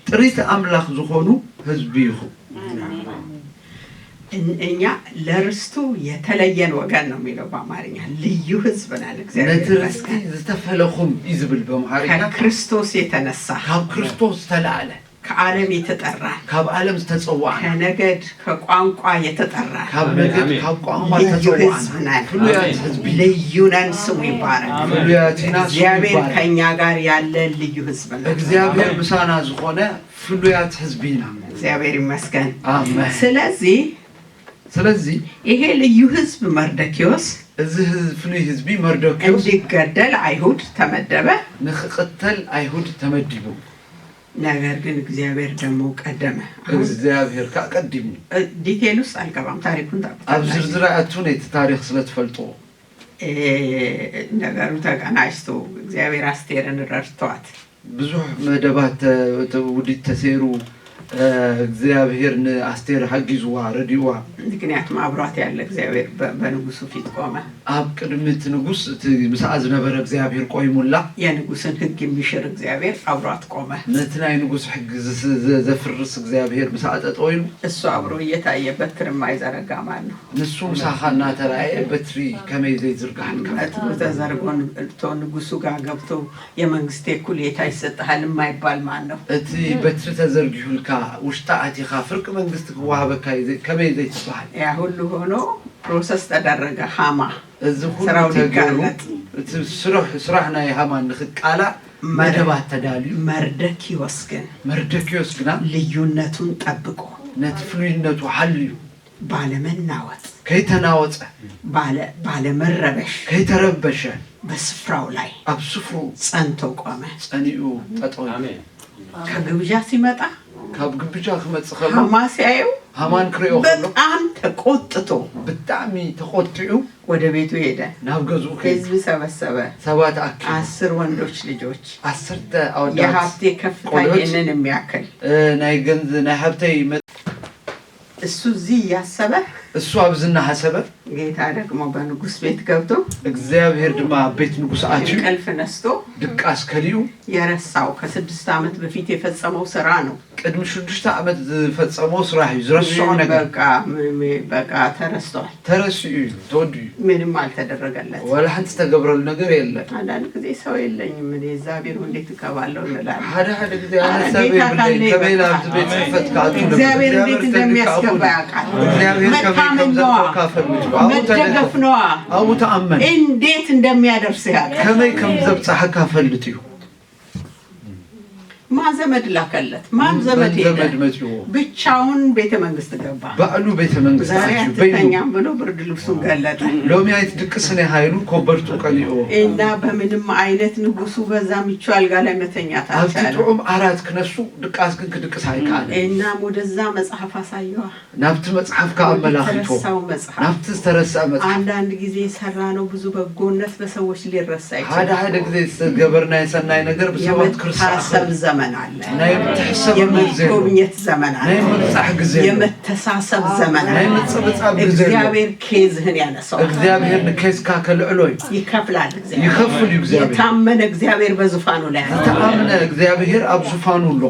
ጥሪት ኣምላኽ ዝኾኑ ህዝቢ ኢኹም። እን-፣ እኛ ለርስቱ የተለየን ወገን ነው የሚለው በአማርኛ። ልዩ ህዝብ ነን። እግዚአብሔር ነቲ ርስቲ ይመስገን። ዝተፈለኹም እዩ ዝብል በምሃርኛ። ከክርስቶስ የተነሳ ካብ ክርስቶስ ዝተላዕለ፣ ከዓለም የተጠራን፣ ካብ ዓለም ዝተጸዋዕና፣ ከነገድ ከቋንቋ የተጠራን ካብ ነገድ ኣሜን። ካብ ቋንቋ ልዩ ዝተጸዋዕና ህዝብ ነን። ፍሉያት ህዝቢ ልዩ ነን። ስሙ ይባረክ። ፍሉያት ኢና። ስሙ እግዚአብሔር ይባረክ። ከኛ ጋር ያለ ልዩ ህዝብ ነን። እግዚኣብሔር ምሳና ዝኾነ ፍሉያት ህዝቢ ኢና። እግዚአብሔር ይመስገን። ኣሜን። ስለዚህ ስለዚ ይሄ ልዩ ህዝብ መርደኪዎስ እዚ ህዝ-፣ ፍሉይ ህዝቢ መርዶክዮስ እንዲገደል አይሁድ ተመደበ። ንክቕተል ኣይሁድ ተመዲቡ፣ ነገር ግን እግዚአብሔር ደግሞ ቀደመ። አሁን እግዚኣብሔር ከዓ ቀዲሙ። እ፣ ዲቴል ውስጥ አልገባም፣ ታሪኩን ኣብ ታውቁታላችሁ። ዝርዝር ኣቱን እቲ ታሪክ ስለ ትፈልጥዎ እ፣ ነገሩ ተቀናጅቶ እግዚአብሔር አስቴርን ረድተዋት ብዙሕ መደባት ተ-፣ ተ-፣ ውዲት ተሰይሩ። እ፣ እግዚኣብሔር ንኣስቴር ሓጊዝዋ፣ ረዲእዋ። ምክንያቱም አብሯት ያለ እግዚአብሔር በ-፣ በንጉሱ ፊት ቆመ። ኣብ ቅድሚ እቲ ንጉስ እቲ ምስኣ ዝነበረ እግዚኣብሔር ቆይሙላ። የንጉስን ህግ የሚሽር እግዚአብሔር አብሯት ቆመ። ነቲ ናይ ንጉስ ሕጊ ዝስ-፣ ዘ-፣ ዘፍርስ እግዚኣብሔር ምስኣ ጠጠው ኢሉ። እሱ አብሮ እየታየ በትር የማይዘረጋ ማን ነው? ንሱ ምሳኻ እናተራእየ በትሪ ከመይ ዘይዝርጋሕልካ? በትሩ ተዘርጎ ቶ ንጉሱ ጋር ገብቶ የመንግስቴ እኩሌታ ይሰጥሃል የማይባል ማን ነው? እቲ በትሪ ተዘርጊሁልካ ውሽጣ ኣቲኻ ፍርቂ መንግስቲ ክወሃበካ እዩ ዘይ-፣ ከመይ ዘይትበሃል? ያ ሁሉ ሆኖ ፕሮሰስ ተደረገ። ሃማ እዚ ሁሉ ስራው ተገይሩ ሊጋለጥ እቲ ስራሕ፣ ስራሕ ናይ ሃማን ንክቃላዕ መር-፣ መደባት ተዳልዩ። መርደኪዎስ ግን መርደኪዮስ ግና ልዩነቱን ጠብቆ ነቲ ፍሉይነቱ ሓልዩ ባለመናወጥ፣ ከይተናወፀ፣ ባለ-፣ ባለመረበሽ፣ ከይተረበሸ በስፍራው ላይ ኣብ ስፍሩ ጸንቶ ቆመ። ጸኒኡ ጠጠው ኢሉ። ኣሜን። ከግብዣ ሲመጣ ካብ ግብጃ ክመጽእ ከሎ ሃማ ሲያዩ ሃማን ክሪኦ ከሎ በጣም ተቆጥቶ ብጣዕሚ ተቆጢዑ ወደ ቤቱ ሄደ። ናብ ገዝኡ ከይዱ ህዝብ ሰበሰበ። ሰባት ኣኪቡ አስር ወንዶች ልጆች፣ ዓሰርተ ኣወዳት የሀብቴ ከፍታ ቆሎት ይህንን የሚያክል እ፣ ናይ ገንዝ ናይ ሃብተይ መ- እሱ እዚህ እያሰበ እሱ ኣብዚ እናሃሰበ ጌታ ደግሞ በንጉስ ቤት ገብቶ እግዚኣብሔር ድማ ኣብ ቤት ንጉስ ኣትዩ እንቅልፍ ነስቶ ድቃስ ከሊኡ የረሳው ከስድስት ዓመት በፊት የፈጸመው ስራ ነው። ቅድሚ ሽዱሽተ ዓመት ዝፈጸሞ ስራሕ እዩ ዝረስዖ ነገር። በቃ ም-፣ ም-፣ በቃ ተረስቷል። ተረሲኡ እዩ፣ ተወዲኡ እዩ። ምንም አልተደረገለት። ዋላ ሓንቲ ዝተገብረሉ ነገር የለን። አንዳንድ ጊዜ ሰው የለኝም እኔ እዛ ቢሮ እንዴት እገባለሁ እንላለን። ሓደ ሓደ ግዜ ኣነ ሰብ የብለይ፣ ከመይ ኢለ ኣብዚ ቤት ጽሕፈት ክኣቱ ነበር። እግዚአብሔር እንዴት እንደሚያስገባ ያውቃል። እግዚኣብሔር ከመይ ከም መታመን ነዋ። ዘእትወካ ፈልጥ። ኣብኡ ተደገፍ። መደገፍ ነዋ። ኣብኡ ተኣመን። እንዴት እንደሚያደርስ ያውቃል። ከመይ ከም ዘብጽሓካ ፈልጥ እዩ። ማን ዘመድ ላከለት? ማን ዘመድ ሄደ? ዘመድ መጽዎ። ብቻውን ቤተ መንግስት ገባ። ባዕሉ ቤተ መንግስት ዛሬ ኣትዩ በይኑ። አትተኛም ብሎ ብርድ ልብሱን ገለጠ። ሎሚ ኣይትድቅስን ኢኻ ኢሉ ኮበርቱ ቀሊኦ። እና በምንም አይነት ንጉሱ በዛ ምቹ አልጋ ላይ መተኛት ኣብቲ አልቻለም። ጥዑም ዓራት ክነሱ ድቃስ ግን ክድቅስ ኣይከኣለን። እና ወደዛ መጽሐፍ አሳየዋ። ናብቲ መጽሓፍ ከኣ ኣመላኺቶ። ተረሳው መጽሐፍ። ናብቲ ዝተረስአ መጽሓፍ። አንዳንድ ጊዜ የሰራነው ብዙ በጎነት በሰዎች ሊረሳ ሓደ ይችላል። ሓደ ግዜ ዝገበርናዮ ሰናይ ነገር ብሰባት ክርስዓ የመታሰብ ዘመን አለ። ናይ ምትሕሰብ ግዜ ኣሎ። የመጎብኘት ዘመን አለ። ናይ ምብጻሕ ግዜ ኣሎ። የመተሳሰብ ዘመን ናይ አለ። ምጽብጻብ ግዜ ኣሎ። እግዚአብሔር ኬዝህን ያነሳዋል። እግዚኣብሔር ንኬዝካ ከልዕሎ እዩ። ይከፍላል። እግዚአብሔር ይኸፍል እዩ እግዚኣብሔር። የታመነ እግዚአብሔር በዙፋኑ ላይ አለ። ዝተኣምነ እግዚኣብሔር ኣብ ዙፋኑ ኣሎ።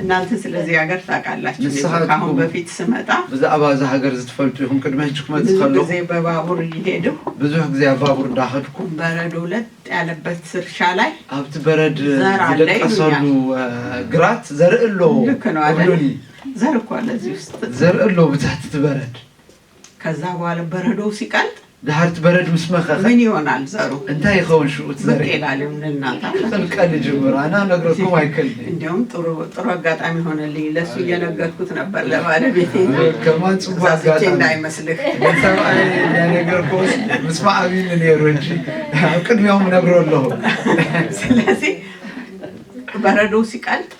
እናንተ ስለዚህ ሀገር ታውቃላችሁ። እኔ ንስኻ ከአሁን ትኩም- በፊት ስመጣ ብዛዕባ እዛ ሃገር ዝትፈልጡ ኢኹም። ቅድሚ ሕጂ ክመጽእ ብዙ ከለኹ ጊዜ በባቡር እየሄዱ ብዙሕ ግዜ ኣብ ባቡር እንዳኸድኩ በረዶ ለጥ ያለበት እርሻ ላይ ኣብቲ በረድ ዘር ኣለ ዝደቀሰሉ ይሉኛል። እ፣ ግራት ዘርኢ ኣሎ ልክ ነው አይደል? ይብሉኒ። ዘር እኮ አለ እዚህ ውስጥ። ዘርኢ ኣሎ ብትሕቲ እቲ በረድ። ከዛ በኋላ በረዶው ሲቀልጥ ድሓር እቲ በረድ ምስ መኸኸ ምን ይሆናል ዘሩ? እንታይ ይኸውን ሽዑ እቲ ዘርኢ? ብቅ ይላል። እናንተ ክቕልቀል ይጅምር። ኣነ ነግረኩም ኣይክእልን። እንዲያውም ጥሩ፣ ጥሩ አጋጣሚ ሆነልኝ። ለሱ እየነገርኩት ነበር ለባለቤቴ። ከማን ጽቡቅ ተሳስቼ አጋጣሚ። እንዳይመስልህ። ንሰብኣይ እንዳነገርኩስ ምስማዕ ኣብዩኒ ነይሩ እንጂ ኣብ ቅድሚኦም ነግሮ ኣለኹ። ስለዚህ በረዶ ሲቀልጥ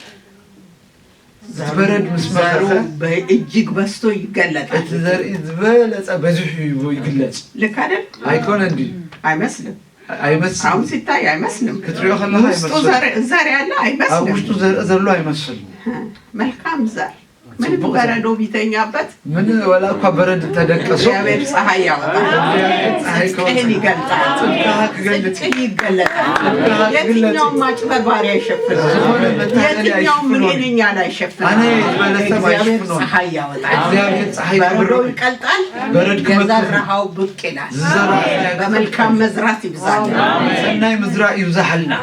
ዘሩ፣ በረድ ምስ ዘሩ መኸኸ በእጅግ በዝቶ ይገለጣል። እቲ ዘርኢ ዝበለጸ በዚሑ ይግለጽ። ልክ አይደል? ኣይኮነን ድዩ? አይመስልም። ኣይመስል። አሁን ሲታይ አይመስልም። ክትሪኦ ከለኻ ውስጡ ኣይመስልም። ዘር፣ ዘር ያለ ኣብ አይመስልም። ውሽጡ ዘርኢ ዘሎ ኣይመስል። መልካም ዘር ምንም በረዶ ቢተኛበት ምን ወላ እኳ በረድ ተደቀሱ እግዚአብሔር ፀሐይ ያወጣል። እግዚአብሔር ፀሐይ ጽድቅህን ይገልጣል። ጽድቅህ ክገልጥ ጽድቅህ ይገለጣል። ጽድቅህ ክገልጥ የትኛውም ማጭበርባሪ አይሸፍነው። ዝኾነ መታለል የትኛውም አይሸፍነው። ምንኛ ላይ አይሸፍነው። አነ ዝበለሰብ እግዚአብሔር አይሸፍነው። ፀሐይ ያወጣል። እግዚአብሔር ፀሐይ በረዶ ያበራል። ይቀልጣል። በረድ ክመክት የዘራኸው ብቅ ይላል። ዝዘራኸው በመልካም መዝራት ይብዛል። ሰናይ ምዝራእ ይብዛሕልና።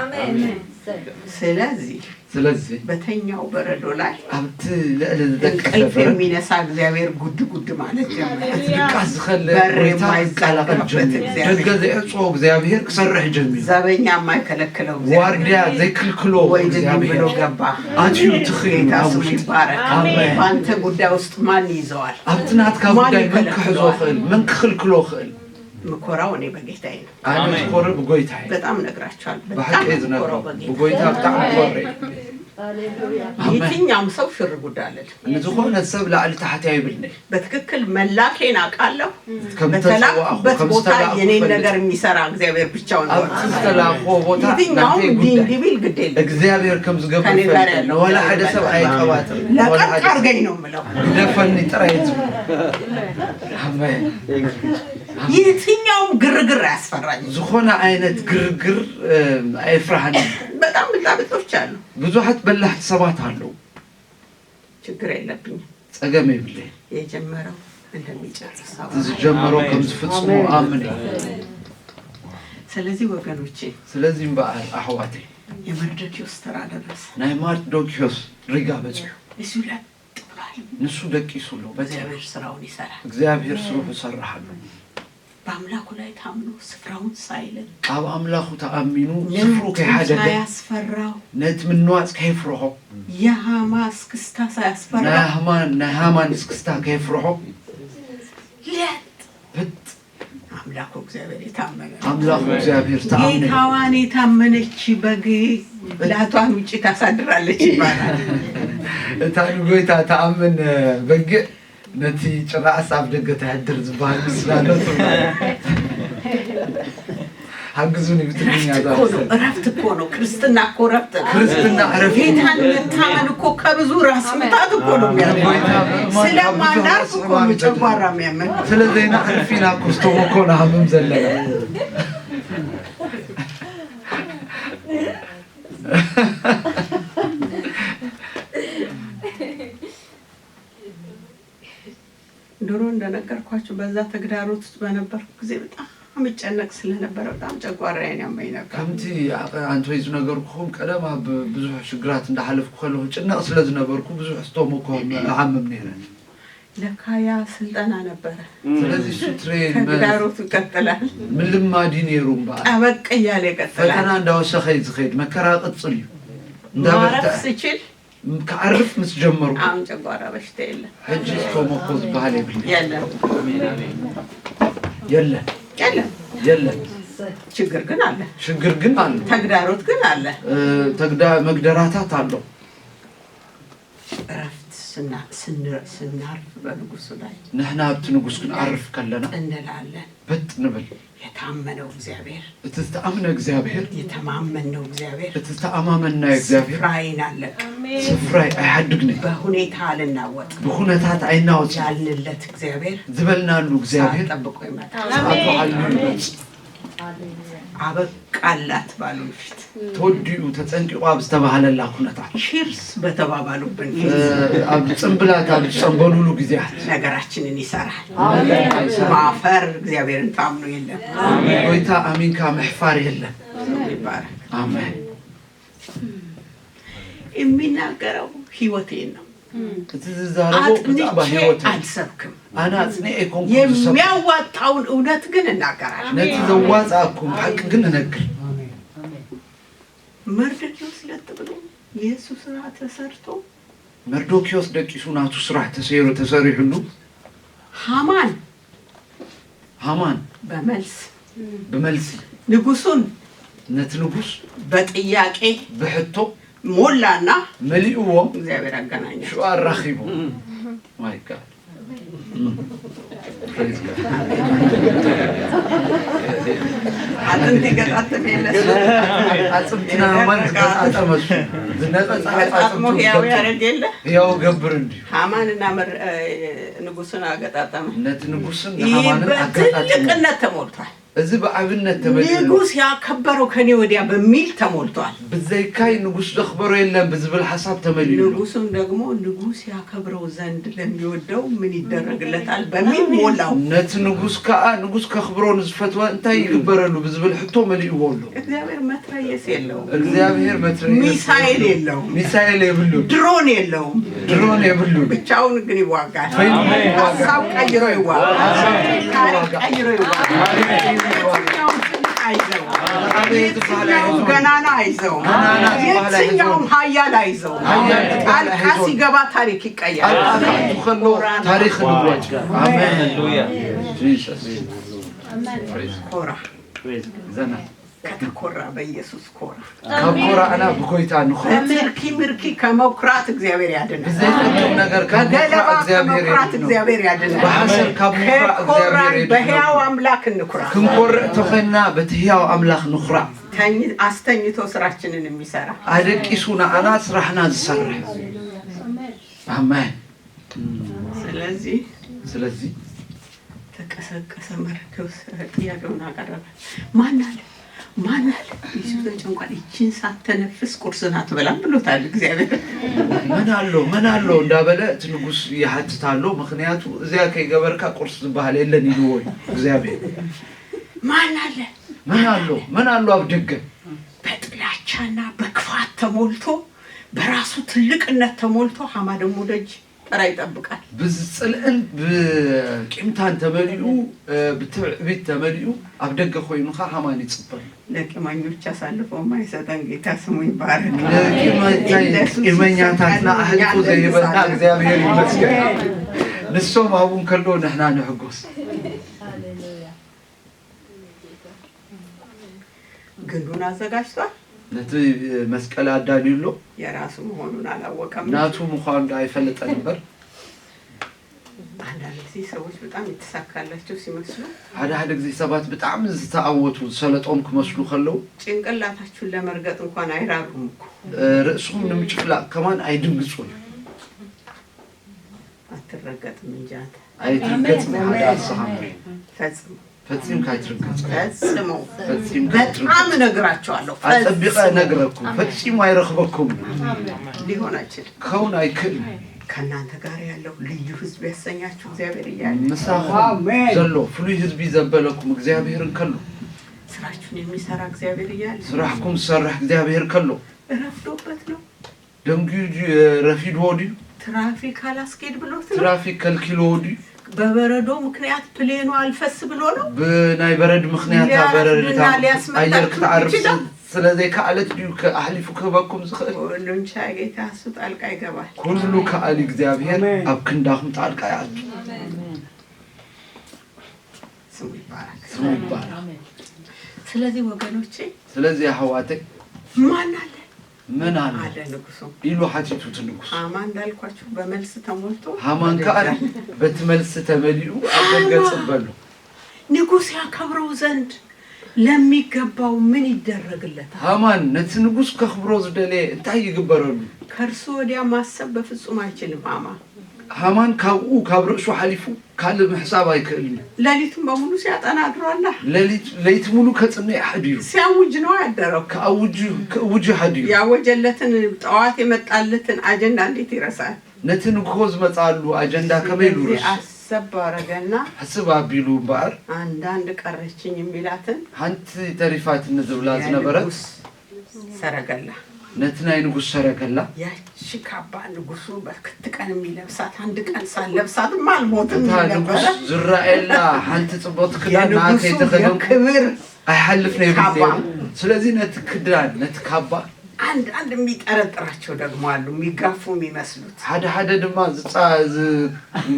ስለዚህ ስለዚህ በተኛው በረዶ ላይ ኣብቲ ልዕሊ ዝደቀሰ እንቅልፍ በረድ የሚነሳ እግዚአብሔር ጉድ ጉድ ማለት ጀመረ። ድቃስ ዝኸለ በር ጎይታ የማይዘጋበት ክቀላቀል ጀሚሩ። እግዚአብሔር። ደገ ዘየዕጽዎ እግዚኣብሔር ክሰርሕ ጀሚሩ። ዘበኛ የማይከለክለው እግዚአብሔር። ዋርድያ ዘይክልክሎ ወይ ድን እግዚኣብሔር። ብሎ ገባ። ኣትዩ ትኽእል ጌታ ስሙ ናውቲ። ይባረክ። ኣሜን። በአንተ ጉዳይ ውስጥ ማን ይዘዋል? ኣብቲ ናትካ ማን ጉዳይ መን ክሕዞ ይከለክለዋል? ክእል? መን ክኽልክሎ ክእል? ምኮራው እኔ በጌታዬ ነው። ኣነ ኣሜን። ዝኮረ ብጎይታ እዩ። በጣም ነግራችኋል። በጣም ብሓቂ እዩ ምኮራው ዝነግረው። በጌታ። ብጎይታ ብጣዕሚ ኮረ። ኣሜን። የትኛውም ሰው ሽር ጉድ አለል። ንዝኾነ ሰብ ላዕሊ ታሕቲ ኣይብልኒ። በትክክል መላኬን አውቃለሁ። ከም ተሰዋእኹ፣ በተላኩበት ከም ቦታ ዝተላእኩ የኔን ፈልጥ። ነገር የሚሰራ እግዚአብሔር ብቻውን ነው። ኣብቲ ዝተላእኩዎ ቦታ የትኛውም ናተይ እንዲህ ጉዳይ። እንዲህ ቢል ግድ የለም። እግዚኣብሔር ከም ዝገብር ከኔ ጋር ፈልጥ። ያለው ወላ ሓደ ሰብ ኣይቀባጥር። ወላ ለቀቅ ሓደ ሰብ። አርገኝ ነው የምለው። ግደፈኒ ጥራይ ዝብል። ኣሜን። የትኛውም ግርግር አያስፈራኝም። ዝኾነ ዓይነት ግርግር፣ እ፣ ኣይፍርሃንን። በጣም ብልጣብጦች አሉ። ብዙሓት በላሕቲ ሰባት ኣለዉ። ችግር የለብኝም። ጸገም የብለይን። የጀመረው እንደሚጨርሰው። እቲ ዝጀመሮ ኣሜን። ከም ዝፍጽሞ ኣሜን። ኣምን እየ። ስለዚህ ወገኖቼ፣ ስለዚህ እምበኣር ኣሕዋተይ፣ የመርዶክዮስ ተራ ደረሰ። ናይ ማርዶክዮስ ሪጋ በጺሑ። እሱ ለጥ ብሏል። ንሱ ደቂሱ ኣሎ። በቃ። እግዚኣብሔር ስራውን ይሰራል። እግዚኣብሔር ስርሑ ሰርሕ ኣሎ። በአምላኩ ላይ ታምኖ ስፍራውን ሳይለቅ፣ ኣብ ኣምላኹ ተኣሚኑ ነውጡ ስፍሩ ከይሓደገ፣ ሳያስፈራው፣ ነቲ ምንዋጽ ከይፍርሆ፣ የሃማ እስክስታ ናይ ሳያስፈራው፣ ሃማን፣ ናይ ሃማን እስክስታ ከይፍርሆ፣ ለጥ በጥ ኣምላኩ እግዚኣብሔር የታመነ ነው። ኣምላኹ እግዚኣብሔር ተኣምነ። ጌታዋን የታመነች በግ ላቷን ውጭ ታሳድራለች ይባላል። እታ ንጎይታ ተኣምን በጊዕ ነቲ ጭራኣስ ኣብ ደገ ተሕድር ዝበሃል ምስላ ነቱ። ሓግዙኒ ብትግርኛ እረፍት እኮ ነው፣ ዛሰ። እረፍት እኮ ነው። ክርስትና እኮ እረፍት ነው። ክርስትና እረፍት ነው። ጌታን መታመን እኮ ከብዙ ራስ ምታት እኮ ነው የሚያድነው። ጌታ በእማን ካብ ብዙ ስለማናርፍ ራስ እኮ ነው ሕማም ጨጓራ ይፈትነን። የሚያመን። ስለ ዘይናዕርፍ ኢና እኮ ስተወኮ ንሃምም ዘለና። ድሮ እንደነገርኳችሁ በዛ ተግዳሮት ውስጥ በነበርኩ ጊዜ በጣም እጨነቅ ስለነበረ በጣም ጨጓራዬን ያመኝ ነበር። ከምቲ ኣንቶይ ዝነገርኩኹም ቀደም ኣብ ብዙሕ ሽግራት እንዳሓለፍኩ ከለኹ ጭነቕ ስለ ዝነበርኩ ብዙሕ ስቶሞኮ እሓምም ነይረ። ለካ ያ ስልጠና ነበረ። ስለዚህ እሱ ትሬን መ-፣ ተግዳሮቱ ይቀጥላል። ምልማድ እዩ ነይሩ እምበኣር። ጠበቅ እያለ ይቀጥላል። ፈተና እንዳወሰኸ እዩ ዝኸይድ፣ መከራ ቅጽል እዩ። ማረፍ እንዳበርትዐ ስችል ክዓርፍ ምስ ጀመርኩ። ኣሁን ጨጓራ በሽታ የለም። ሕጂ ስቶሞኮ ዝበሃል የብለይን። የለም። የለን። የለም። የለን። ችግር ግን አለ። ችግር ግን አለ። ተግዳሮት ግን አለ። እ፣ ተግዳ-፣ መግደራታት ኣሎ። እረፍት ስና-፣ ስን-፣ ስናርፍ በንጉሱ ላይ ንሕና ኣብቲ ንጉስ ክንዓርፍ ከለና እንላለን። በጥ ንብል። የታመነው እግዚአብሔር፣ እቲ ዝተኣምነ እግዚኣብሔር፣ የተማመነው እግዚአብሔር፣ እቲ ዝተኣማመንናዮ እግዚኣብሔር፣ ስፍራዬን አልለቅም፣ ስፍራይ ኣይሓድግን፣ በሁኔታ አልናወጥም ብኹነታት ኣይናወጽን፣ ያልንለት እግዚአብሔር ዝበልናሉ እግዚኣብሔር ሰዓት ጠብቆ ይመጣል። ሰዓቱ ሓልዩ ይመጽእ። አበቃላት ባሉ ፊት ተወዲኡ ተጸንቂቑ ኣብ ዝተባህለላ ኩነታት ቺርስ በተባባሉብን እ፣ ፊት ኣብ ጽምብላት ኣብ ዝጸንበሉሉ ግዜያት ነገራችንን ይሰራል። ኣሜን። ማፈር እግዚአብሔርን ታምኖ የለም። ጎይታ ኣሚንካ ምሕፋር የለን። ስሙ ይባረክ። ኣሜን። የሚናገረው ህይወቴን ነው። እቲ ዝዛረቦ ብዛዕባ ኣጥንቼ ህይወት እዩ። ኣልሰብክም። ኣነ ኣጽኒዐ ኣይኮንኩ ዝሰብክ። የሚያዋጣውን እውነት ግን እናገራለሁ። ነቲ ዘዋጽኣኩም ሓቂ ግን እነግር። መርዶክዮስ ለጥ ብሎ የእሱ ስራ ተሰርቶ መርዶክዮስ ደቂሱ ናቱ ስራሕ ተሰይሩ ተሰሪሑሉ ሃማን ሃማን በመልስ ብመልሲ ንጉሱን ነቲ ንጉስ በጥያቄ ብሕቶ ሞላና መሊእዎ። እግዚኣብሔር ኣገናኘ። ሽዑ ኣራኺቡ። My God። ኣጥንት ይገጣጥም የለ። ኣጥንትና ማን ዝገጣጠመ እሱ? ዝነቐጸ ኣጥንቱ ሕያው ያረግ የለ። ሕያው ገብር እንዲሁ። ሃማንና መር-፣ እ፣ ንጉስን ኣገጣጠመ። ነቲ ንጉስን ይህ ሃማንን ኣገጣጠመ። በትልቅነት ተሞልቷል። እዚ ብኣብነት ተመሊኡ ኣሎ። ንጉስ ያከበረው ከኔ ወዲያ በሚል ተሞልቷል። ብዘይካይ ንጉስ ዘኽበሮ የለን ብዝብል ሓሳብ ተመሊኡ ኣሎ። ንጉሱም ደግሞ ንጉስ ያከብረው ዘንድ ለሚወደው ምን ይደረግለታል በሚል ሞላው። ነቲ ንጉስ ከኣ ንጉስ ከኽብሮ ንዝፈትወ እንታይ ይግበረሉ ብዝብል ሕቶ መሊእዎ ኣሎ። እግዚኣብሔር መትረየስ የለውም። እግዚኣብሔር መትረየስ ሚሳኤል የለውም። ሚሳኤል የብሉን። ድሮን የለውም። ድሮን የብሉን። ብቻውን ግን ይዋጋል። በይኑ ይዋጋል። ሀሳብ ቀይሮ ይዋጋል። ሀሳብ ቀይሮ ታሪክ ይዋጋል። ቀይሮ ይዋጋል። ታሪክ ይዋጋል። የትኛውም ትልቅ አይዘው። አቤት የትኛውም ይባላል። ገናና አይዘው። ገናና ይባላል። የትኛውም ሀያል አይዘው። ሀያል ይባላል። ጣልቃ ሲገባ ታሪክ ይቀየራል። ጣልቃ ሲገባ ከሎ ታሪክ ንዋጭ። አሜን። ሃሌሉያ። ጂሰስ። ኮራ። ዘና። ከተኮራ በኢየሱስ ኮራ። ካብ ኮራእና ብጎይታ ንኹራ። ምርኪ ምርኪ ከመኩራት እግዚኣብሔር ያድን። ብዘይጠቅም ነገር ካብ ምኹራእ በገለባ እግዚኣብሔር ከመኩራት የድኖ። እግዚኣብሔር ያድን። ብሓሰር ካብ ምኹራእ ከኮራን እግዚኣብሔር የድኖ። በሕያው ኣምላክ እንኩራ። ክንኮርዕ ተኾይንና በቲ ሕያው ኣምላኽ ንኹራዕ። ተኝ-፣ አስተኝቶ ስራችንን የሚሰራ። ኣደቂሱ ንኣና ስራሕና ዝሰርሕ። ኣሜን። ስለዚህ ስለዚህ ተቀሰቀሰ መርዶክዮስ ጥያቄውን አቀረበ። ማን አለ? ማን አለ? ሚስቱ ተጨንቋል። ይቺን ሳትተነፍስ ቁርስን አትበላም ብሎታል እግዚአብሔር። መን ኣሎ? መን ኣሎ? እንዳበለ እቲ ንጉስ ይሓትት ኣሎ። ምኽንያቱ እዚኣ ከይገበርካ ቁርስ ዝበሃል የለን ኢልዎ እዩ እግዚኣብሔር። ማን አለ? መን ኣሎ? መን ኣሎ ኣብ ደገ? በጥላቻና በክፋት ተሞልቶ፣ በራሱ ትልቅነት ተሞልቶ፣ ሃማ ደግሞ ደጅ ተራ ይጠብቃል። ብጽልእን ብቂምታን ተመሊኡ፣ እ፣ ብትዕቢት ተመሊኡ ኣብ ደገ ኮይኑ ኸኣ ሃማን ይጽበ ኣሎ። ለቂመኞች አሳልፎ የማይሰጠን ጌታ ስሙ ይባረክ። ለቂመኛ-፣ ኢየሱስ ቂመኛታትና ይሰጠን፣ አሕሊፉ እኛ ዘይበና እንደንሳለን። እግዚኣብሔር ይመስገን። ንሶም ኣብኡ እንከለዉ ንሕና ንሕጎስ። ግንዱን አዘጋጅቷል። ነቲ መስቀል ኣዳልዩ ኣሎ። የራሱ መሆኑን አላወቀም። ናቱ ምዃኑ ዶ ኣይፈለጠን እምበር። አንዳንድ ጊዜ ሰዎች በጣም የተሳካላቸው ሲመስሉ ሓደ ሓደ ግዜ ሰባት ብጣዕሚ ዝተኣወቱ ዝሰለጦም ክመስሉ ከለዉ ጭንቅላታችሁን ለመርገጥ እንኳን አይራሩም እኮ። እ፣ ርእስኹም ንምጭፍላቕ ከማን ኣይድንግጹን። አትረገጥም እንጂ አንተ። ኣይትርገጽ። ኣሜን። ሓደ ኣስኻ ፈጽሞ። ፈጺምካ ኣይትርገጽ። ፈጽሞ። ፈጺምካ በጣም ኣይትርገጽ። እነግራቸዋለሁ። አጸቢቀ ፈጽሞ። እነግረኩም። አሜን። ፈጺሙ ኣይረኽበኩም። ሊሆን አይችልም። ክኸውን ኣይክእልን። ከእናንተ ጋር ያለው ልዩ ሕዝብ ያሰኛችሁ እግዚአብሔር እያለ። ምሳኹም ኣሜን። ዘሎ ፍሉይ ህዝቢ ዘበለኩም እግዚኣብሔር እንከሎ። ስራችሁን የሚሰራ እግዚአብሔር እያለ። ስራሕኩም ዝሰርሕ እግዚኣብሔር ከሎ። ረፍዶበት ነው። ደንጉዩ ድዩ፣ ረፊድዎ ድዩ? ትራፊክ አላስኬድ ብሎት ነው። ትራፊክ ከልኪልዎ ድዩ? በበረዶ ምክንያት ፕሌኑ አልፈስ ብሎ ነው። ብናይ በረድ ምክንያት ኣብ በረድ ሊያርፍና እታ ሊያስመጣ ኣየር ክትዓርፍ ይችላል። ስለ ዘይከኣለት ድዩ ከ-፣ ኣሕሊፉ ክህበኩም ዝኽእል? ሁሉን ቻይ ጌታ እሱ ጣልቃ ይገባል። ኩሉ ከኣሊ እግዚኣብሔር ኣሜን። ኣብ ክንዳኹም ጣልቃ ይኣቱ። ስሙ ይባረክ። ስሙ ይባረክ። ስለዚህ ወገኖቼ፣ ስለዚህ ኣሕዋተይ፣ ማን አለ? መን ኣሎ? አለ ንጉሱ። ኢሉ ሓቲቱ እቲ ንጉስ። ሃማ እንዳልኳችሁ በመልስ ተሞልቶ ሃማን ከኣ በደጃ። በቲ መልሲ ተመሊኡ ኣብ ደገ ሃማ ጽበ ኣሎ። ንጉስ ያከብረው ዘንድ ለሚገባው ምን ይደረግለታል? ሃማን ነቲ ንጉስ ከኽብሮ ዝደለየ እንታይ ይግበረሉ? ከእርሱ ወዲያ ማሰብ በፍጹም አይችልም ሃማ። ሃማን ካብኡ፣ ካብ ርእሱ ሓሊፉ ካልእ ምሕሳብ ኣይክእልን እዩ። ሌሊቱን በሙሉ ሲያጠና አድሯላ። ሌሊት፣ ለይቲ ሙሉ ከጽንዕ ሓዲሩ። ሲያውጅ ነው ያደረው። ክኣውጅ፣ ክእውጅ ሓዲሩ። ያወጀለትን፣ ጠዋት የመጣለትን አጀንዳ እንዴት ይረሳል? ነቲ ንግሆ ዝመጽኣሉ ኣጀንዳ ከመይ ኢሉ ስለዚህ ይርስ? አሰብ አረገና ሕስብ ኣቢሉ እምበኣር፣ አንዳንድ ቀረችኝ የሚላትን ሓንቲ ተሪፋትኒ ዝብላ ዝነበረት የንጉስ ሰረገላ። ነቲ ናይ ንጉስ ሰረገላ። ያቺ ካባ ንጉሱ በክት ቀን የሚለብሳት፣ አንድ ቀን ሳልለብሳትማ አልሞትም እታ ይል ነበረ። ንጉስ ዝረኣየላ ሓንቲ ጽብቕቲ ክዳን ንኣ የንጉሱ ከይተኸደንኩ የክብር ኣይሓልፍ ነይሩ ካባ። ነይሩ። ስለዚ ነቲ ክዳን፣ ነቲ ካባ። አንድ፣ አንድ የሚጠረጥራቸው ደግሞ አሉ፣ የሚጋፉ የሚመስሉት። ሓደ ሓደ ድማ ዝጻ-፣ ዝ-፣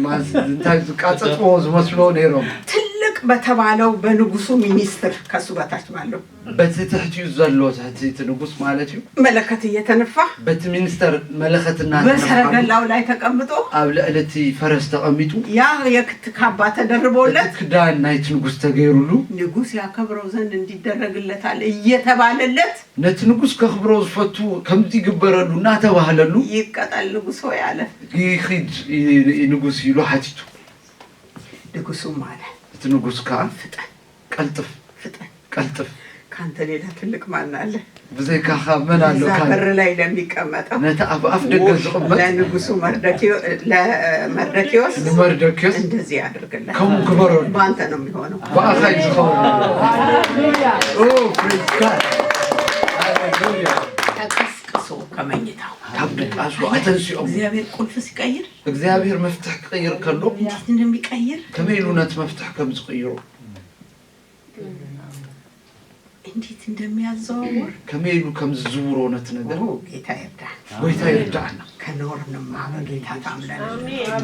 ማስ-፣ እንታይ ዝቃጸጥዎ ዝመስልዎ ነይሮም። ትልቅ በተባለው በንጉሱ ሚኒስትር፣ ከሱ በታች ባለው በቲ ትሕቲኡ ዘሎ ትሕቲ እቲ ንጉስ ማለት እዩ። መለከት እየተነፋ በቲ ሚኒስተር መለኸት እናተነፋሉ በሰረገላው ላይ ተቀምጦ ኣብ ልዕሊ እቲ ፈረስ ተቐሚጡ ያ የክት ካባ ተደርቦለት እቲ ክዳን ናይቲ ንጉስ ተገይሩሉ ንጉስ ያከብረው ዘንድ እንዲደረግለታል እየተባለለት ነቲ ንጉስ ከኽብሮ ዝፈቱ ከምዚ ይግበረሉ እናተባህለሉ ይቀጠል ንጉስ ሆይ አለ። ይኺድ ንጉስ ኢሉ ሓቲቱ። ንጉሱም አለ እቲ ንጉስ ከዓ ፍጠን ቀልጥፍ ፍጠን ቀልጥፍ ካንተ ሌላ ትልቅ ማን አለ? ብዘይካኻ መን ኣሎ እዛ ካን በር ላይ ለሚቀመጠው ነቲ ኣብ ኣፍ ደገ ዝቕመጥ ለንጉሱ መርደኪዮ- ለመርደኪዮስ ንመርደኪዮስ እንደዚህ ያድርግለት። ከምኡ ግበረሉ። በአንተ ነው የሚሆነው። ብኣኻ እዩ ዝኸውን። Oh, praise God. Hallelujah. ተቀስቅሶ ከመኝታው ካብ ድቃሱ ኣተንሲኦም እግዚአብሔር ቁልፍ ሲቀይር እግዚኣብሔር መፍትሕ ክቕይር ከሎ እንዴት እንደሚቀይር ከመይ ኢሉ ነቲ መፍትሕ ከም ዝቕይሮ እንዴት እንደሚያዘዋውር ከመይ ኢሉ ከም ዝዝውሮ ነቲ ነገር ኦ፣ ጌታ ይርዳን። ጎይታ ይርዳእና። ከኖርንማ በጌታ ታምነን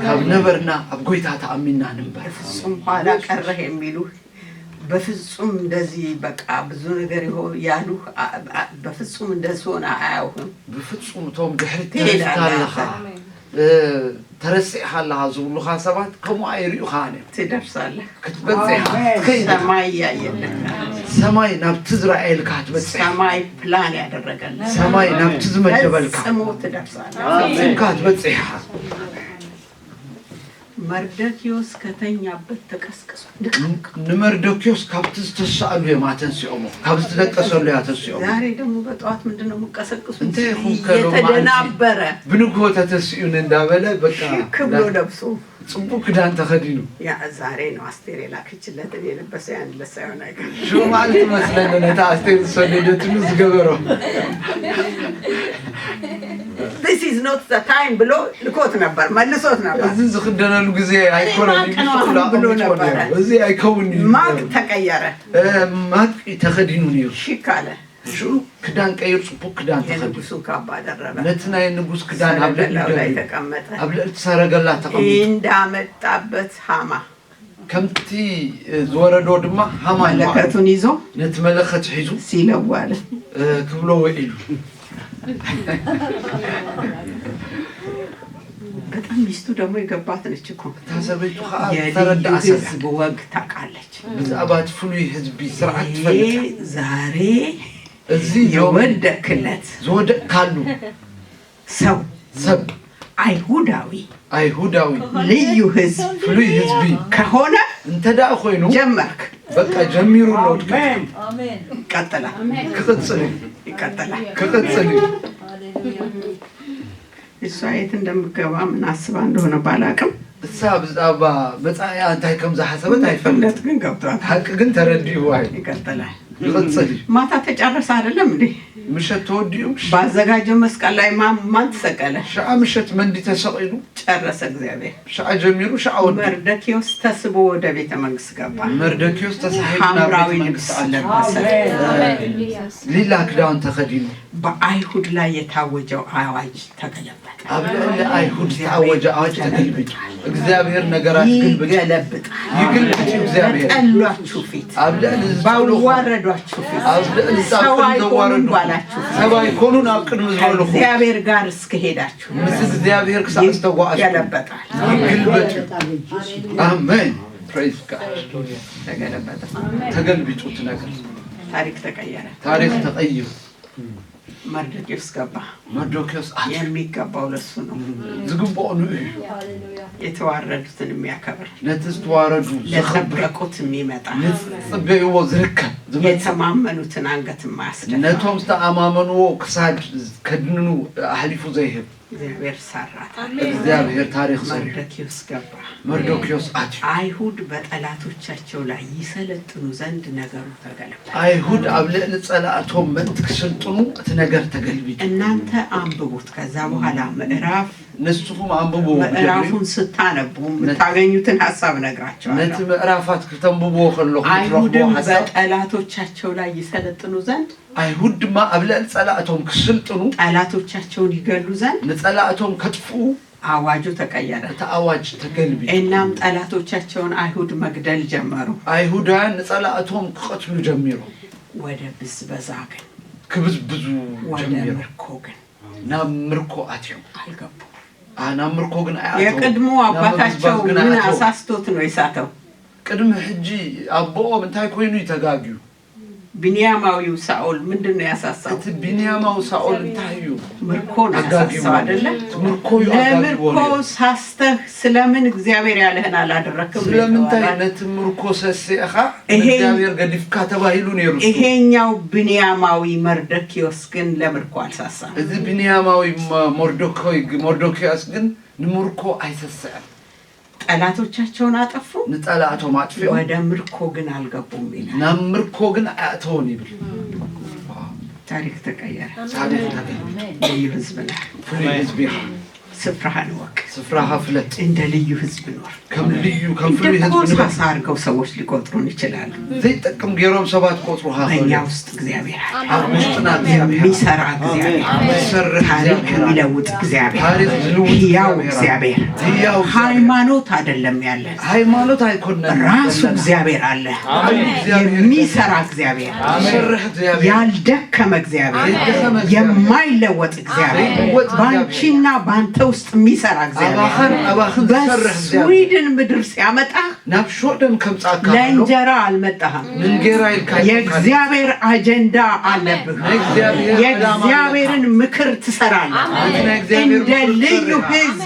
ካብ ነበርና ኣብ ጎይታ ተኣሚንና ንንበር። በፍጹም ኋላ ቀረህ የሚሉ በፍጹም እንደዚህ በቃ ብዙ ነገር ይሆ- ያሉ አ- አ- በፍጹም እንደዚህ ሆነ አያውቅም። ብፍጹም እቶም ድሕሪት ትሄዳለህ ተሪፍካ ኣለኻ አንተ። እ፣ ተረሲዕካ ኣለኻ ዝብሉኻ ሰባት ከምኡ ኣይርእዩኻን እዮም። ትደርሳለህ። ክትበጽሕ ኢኻ። ትከይድ ኢኻ። ሰማይ እያየልህ ሰማይ ናብቲ ዝረኣየልካ ክትበጽሕ ኢኻ። ሰማይ ፕላን ያደረገልህ ሰማይ ናብቲ ዝመደበልካ ፈጽሞ ትደርሳለህ። ፈጺምካ ትበጽሕ ኢኻ። መርደኪዮስ ከተኛበት ተቀስቅሶ ንመርዶኪዎስ ካብቲ ዝተሳእሉ እዮም ኣተንሲኦሞ፣ ካብ ዝደቀሰሉ እዮም ኣተንሲኦሞ። ዛሬ ደግሞ በጠዋት ምንድን ነው የምቀሰቅሱት? እንታይ ይኹን ከሎ እየተደናበረ ብንግሆ ተተሲኡኒ እንዳበለ በቃ ሽክ ብሎ ለብሶ ጽቡቅ ክዳን ተኸዲኑ ያ ዛሬ ነው አስቴር የላከችለትን የለበሰ ያን ለሳ የሆነ ነገር ሽዑ ማለት መስለኒ ነታ ኣስቴር ዝሰደደትሉ ዝገበሮ This is not the time ብሎ ልኮት ነበር፣ መልሶት ነበር። እዚ ዝኽደነሉ ግዜ ኣይኮነን ማቅ ነው ይብሉ አሁን ብሎ ኣቐሚጥዎ ነበረ። ነይሩ። እዚ ኣይከውን እዩ ማቅ ነይሩ። ተቀየረ፣ እ፣ ማቅ ተኸዲኑ ነይሩ። ሽክ አለ። ሽዑ ክዳን ቀይሩ ጽቡቅ ክዳን ተኸዲኑ የንጉሱን ካባ ደረበ። ነቲ ናይ ንጉስ ክዳን ኣብ ልዕሊ ሰረገላው ላይ ደሪቡ ተቀመጠ። ኣብ ልዕሊ ሰረገላ ተቐሚጡ እንዳመጣበት ሃማ ከምቲ እ፣ ዝወረዶ ድማ ሃማን መዓሉ መለከቱን ይዞ ነቲ መለኸት ሒዙ ሲለው አለ። እ፣ ክብሎ ውዒሉ። በጣም ሚስቱ ደግሞ የገባት ነች እኮ። እታ ሰበይቱ ከዓ የልዩ ተረዳእ ሰብ ህዝብ ወግ ታውቃለች። ብዛዕባ እቲ ፍሉይ ህዝቢ ስርዓት ይሄ ትፈልጥ ዛሬ እዚ ዮም የወደክለት ዝወደቅካሉ ሰው ሰብ አይሁዳዊ ኣይሁዳዊ ልዩ ህዝብ ፍሉይ ህዝቢ ከሆነ እንተ ደኣ ኮይኑ ጀመርክ። በቃ ጀሚሩ ኣሎ ውድቀት ቀጥላ ክቕጽል እዩ ይቀጥላ። ክቕጽል እዩ። እሷ የት እንደምገባ ምን አስባ እንደሆነ ባላቅም እሳ ብዛዕባ መጻኢያ እንታይ ከም ዝሓሰበት ኣይፈልጥ እምነት ግን ገብቷል። ሓቂ ግን ተረዲእዋ እዩ ይቀጥላል። ይቕጽል እዩ ማታ ተጨረሰ አይደለም እንዴ? ምሸት ተወዲኡ ባዘጋጀው መስቀል ላይ ማን ማን ተሰቀለ? ሽዓ ምሸት መንዲ ተሰቒሉ ጨረሰ እግዚአብሔር። ሽዓ ጀሚሩ ሽዓ ወዲ መርደኪዎስ ተስቦ ወደ ቤተ መንግስት ገባ። መርደኪዎስ ተሳሒሉ ናብ ሐምራዊ ቤተ ልብስ መንግስቲ ኣለ ለበሰ። ሊላ ክዳን ተኸዲኑ በአይሁድ ላይ የታወጀው አዋጅ ተገለበጠ። ኣብ ልዕሊ ኣይሁድ ዝተኣወጀ ኣዋጅ ተገልቢጡ እግዚኣብሔር ነገራት ግልብጥ ይገለብጣል። ይግልብጥ እዩ እግዚኣብሔር በጠሏችሁ ፊት ኣብ ልዕሊ ዝጸልኡ ባዋረዷችሁ ፊት ኣብ ልዕሊ ሰው ዝጸልኡ አይሆኑም ዘዋረዱ ባላችሁ ፊት ሰብ ኣይኮኑን ኣብ ቅድሚ ዝበልኹ ከእግዚአብሔር ጋር እስከሄዳችሁ ምስ እግዚኣብሔር ክሳዕ ዝተጓዓዝኩ ይገለበጣል። ይግልበጥ እዩ ኣሜን praise God ተገለበጠ። ተገልቢጡ እቲ ነገር ታሪክ ተቀየረ። ታሪክ ተቐይሩ መርዶክዮስ ገባ። መርዶክዮስ ኣትዩ የሚገባው ለሱ ነው። ዝግብኦ ንኡ እዩ የተዋረዱትን የሚያከብር ነቲ ዝተዋረዱ ዘኽብር ለጠበቁት የሚመጣ ንዝጽበይዎ ዝርከብ ዝመጽእ የተማመኑትን አንገት የማያስደፋ ነቶም ዝተኣማመንዎ ክሳድ ከድንኑ ኣሕሊፉ ዘይህብ እግዚአብሔር ሰራ። እግዚኣብሔር ታሪክ ሰሪሑ መርዶክዮስ ገባ። መርዶክዮስ ኣትዩ አይሁድ በጠላቶቻቸው ላይ ይሰለጥኑ ዘንድ ነገሩ ተገለበጠ። ኣይሁድ ኣብ ልዕሊ ጸላእቶም ምእንቲ ክስልጥኑ እቲ ነገር ተገልቢጡ እናንተ አንብቡት። ከዛ በኋላ ምዕራፍ ንስኹም ኣንብብዎ ብድሕሪኡ ምዕራፉን ስታነቡ የምታገኙትን ሐሳብ እነግራችኋለሁ። ነቲ ምዕራፋት ክተንብብዎ ከለኹም ትረኽብዎ አይሁድም ሓሳብ በጠላቶቻቸው ላይ ይሰለጥኑ ዘንድ ኣይሁድ ድማ ኣብ ልዕሊ ጸላእቶም ክስልጥኑ ጠላቶቻቸውን ይገሉ ዘንድ ንጸላእቶም ከጥፍኡ አዋጁ ተቀየረ። እቲ ኣዋጅ ተገልቢጡ። እናም ጠላቶቻቸውን አይሁድ መግደል ጀመሩ። ኣይሁዳውያን ንጸላእቶም ክቐትሉ ጀሚሮም። ወደ ብዝበዛ ግን ክብዝብዙ ወደ ጀሚሮም። ምርኮ ግን ናብ ምርኮ ኣትዮም። አልገቡም። አ፣ ናብ ምርኮ ግን ኣይኣተው። የቅድሞ ናብ አባታቸው ምብዝባዝ ግን ምን ኣተው። አሳስቶት ነው የሳተው? ቅድሚ ሕጂ ኣቦኦም እንታይ ኮይኑ እዩ ተጋግዩ? ቢንያማዊው ሳኦል ምንድን ነው ያሳሳው? እቲ ቢንያማዊ ሳኦል እንታይ እዩ? ምርኮን ኣጋጊቡ ያሳሳው አይደለ? ምርኮ እዩ ኣጋጊቦ ለምርኮ ነይሩ። ሳስተህ ስለምን እግዚአብሔር ያለህን አላደረክም ነው ስለምንታይ የተባለ። ነቲ ምርኮ ሰሲእኻ ይሄ- እግዚኣብሔር ገዲፍካ ተባሂሉ ነይሩ እሱ። ይሄኛው ቢንያማዊ መርደኪዮስ ግን ለምርኮ አልሳሳም። እዚ ቢንያማዊ መ- ሞርዶኮይ ግ- ሞርዶኪያስ ግን ንምርኮ ኣይሰስዕን። ጠላቶቻቸውን አጠፉ፣ ንጸላእቶም ኣጥፊኦም ወደ ምርኮ ግን አልገቡም ይላል። ናብ ምርኮ ግን ኣእተውን ይብል። ታሪክ ተቀየረ። ታሪክ ተገ ልዩ ህዝብ ነህ። ፍሉይ ህዝቢ ኢኻ። ስፍራህን እወቅ። ስፍራኻ ፍለጥ። እንደ ልዩ ህዝብ ኖር። ከም ልዩ ከም እንደ ፍሉይ ህዝቢ ንበር። ኮሳሳ አድርገው ሰዎች ሊቆጥሩን ይችላሉ። ዘይጠቅም ገይሮም ሰባት ክቆጽሩኻ በእኛ ይኽእሉ። ውስጥ እግዚአብሔር አለ። ኣብ ውሽጥና እግዚኣብሔር ኣለ። የሚሰራ እግዚአብሔር፣ ዝሰርሕ ታሪክ እግዚኣብሔር ኣለ። የሚለውጥ እግዚአብሔር፣ ታሪክ ዝልውጥ ህያው እግዚኣብሔር ኣለ። እግዚአብሔር፣ ህያው እግዚኣብሔር። ሃይማኖት አይደለም ያለን፣ ሃይማኖት ኣይኮነን ራሱ ዘለና። እግዚአብሔር አለ። ኣብ እግዚኣብሔር የሚሰራ እግዚአብሔር፣ ዝሰርሕ እግዚኣብሔር። ያልደከመ እግዚአብሔር፣ ዘይደኸመ እግዚኣብሔር። የማይለወጥ እግዚአብሔር፣ ዘይለወጥ እግዚአብሔር። ባንቺና ባንተ ውስጥ የሚሰራ እግዚአብሔር ኣባኻን ኣባኽን ዝሰርሕ እግዚኣብሔር። በስዊድን ምድር ሲያመጣ ናብ ሽወደን ከምጻካ ከሎ ለእንጀራ አልመጣህም። ንእንጌራ ኢልካ ኣይኮንካን። የእግዚአብሔር አጀንዳ አለብህ። ናይ እግዚኣብሔር ዕላማ ኣለካ። የእግዚአብሔርን ምክር ትሰራለህ። ነቲ ናይ እግዚኣብሔር እንደ ምክር ልዩ ትሰርሕ። ህዝብ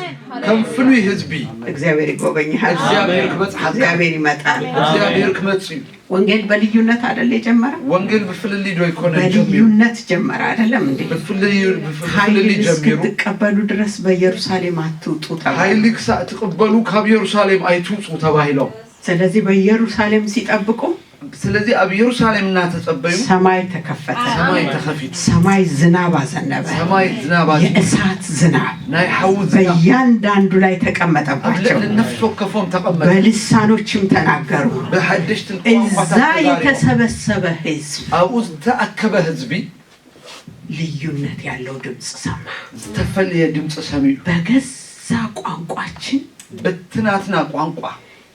ከም ፍሉይ ህዝቢ እግዚአብሔር ይጎበኝሃል። እግዚኣብሔር ክበጽሓካ። እግዚአብሔር ይመጣል። እግዚኣብሔር ክመጽእ እዩ። ወንጌል በልዩነት አይደል የጀመረው? ወንጌል ብፍልልይ ዶ ኣይኮነን ጀሚሩ? በልዩነት ጀመረ አይደለም እንዴ? ብፍልልይ ብፍልልይ ኃይልን ጀሚሩ። እስክትቀበሉ ድረስ በኢየሩሳሌም አትውጡ ተባለ። ሓይሊ ክሳእ ትቕበሉ ካብ የሩሳሌም ኣይትውፁ ተባሂሎም። ስለዚህ በኢየሩሳሌም ሲጠብቁ ስለዚ ኣብ የሩሳሌም እናተጸበዩ ሰማይ ተከፈተ። ሰማይ ተኸፊቱ። ሰማይ ዝናብ አዘነበ። ሰማይ ዝናብ ኣዘነበ። የእሳት ዝናብ ናይ ሓዊ ዝናብ በእያንዳንዱ ላይ ኣብ ተቀመጠባቸው። ልዕሊ ነፍሲ ወከፎም ተቐመጠ። በልሳኖችም ተናገሩ። ብሓደሽትን እዛ ቋንቋታት ተዛሪቦም። የተሰበሰበ ህዝብ ኣብኡ ዝተኣከበ ህዝቢ ልዩነት ያለው ድምፅ ሰማ። ዝተፈለየ ድምፂ ሰሚዑ። በገዛ ቋንቋችን በቲ ናትና ቋንቋ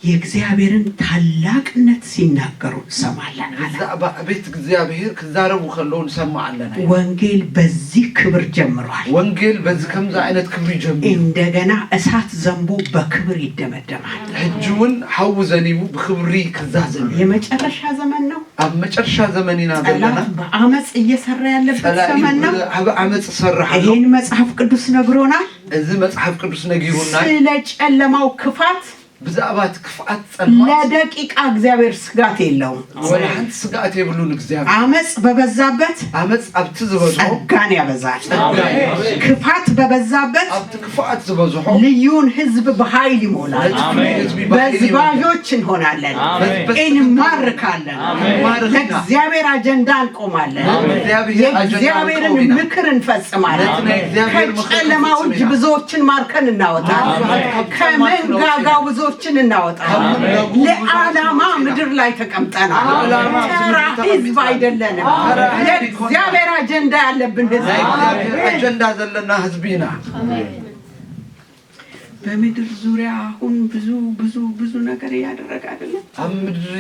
የእግዚአብሔርን ታላቅነት ሲናገሩ እንሰማለን አለ። ብዛዕባ ዕቤት እግዚኣብሔር ክዛረቡ ከለዉ ንሰማዕ ኣለና። ወንጌል በዚህ ክብር ጀምሯል። ወንጌል በዚ ከምዚ ዓይነት ክብሪ ጀሚሩ። እንደገና እሳት ዘንቦ በክብር ይደመደማል። ሕጂ እውን ሓዊ ዘኒቡ ብክብሪ ክዛዘም እዩ። የመጨረሻ ዘመን ነው። ኣብ መጨረሻ ዘመን ኢና ዘለና። ጠላት በአመፅ እየሰራ ያለበት ጸላኢ ዘመን ነው። ኣብ ዓመፅ ዝሰርሕ ኣሎ። ይህን መጽሐፍ ቅዱስ ነግሮናል። እዚ መፅሓፍ ቅዱስ ነጊሩና እዩ። ስለ ጨለማው ክፋት ብዛዕባ እቲ ክፍኣት ጸልማት ለደቂቃ እግዚአብሔር ስጋት የለውም። ወላ ሓንቲ ስግኣት የብሉን እግዚኣብሔር። አመፅ በበዛበት ዓመፅ ኣብቲ ዝበዝሖ ጸጋን ያበዛል። ጸጋ እዩ። ክፋት በበዛበት ኣብቲ ክፍኣት ዝበዝሖ ልዩን ህዝብ በኃይል ይሞላል። ነቲ ፍሉይ ህዝቢ በኃይል ይወልዳል። በዝባዦች እንሆናለን። በዝበዝ እንማርካለን። እንማርካለን። ለእግዚአብሔር አጀንዳ እንቆማለን። ለእግዚአብሔር አጀንዳ የእግዚአብሔርን እንቆምና። ምክር እንፈጽማለን። ነቲ ናይ እግዚኣብሔር ምክር ከጨለማው እጅ እንፈጽምና። ብዙዎችን ማርከን እናወጣለን። ብዙሃት ካብ ጸልማት ከመንጋጋው ብዙዎችን እናወጣለን። ከመንጋጋው ብዙዎችን ለዓላማ እናወጣለን። ምድር ላይ ተቀምጠናል። ለዓላማ ተራ ምድር ህዝብ ተቀምጠናል። አይደለንም። ተራ ህዝብ ይኮናል። ለእግዚአብሔር አጀንዳ ያለብን ህዝብ። ናይ እግዚኣብሔር አጀንዳ ዘለና ህዝቢ ኢና። በምድር ዙሪያ አሁን ብዙ ብዙ ብዙ ነገር እያደረገ አይደለም። ኣብ ምድሪ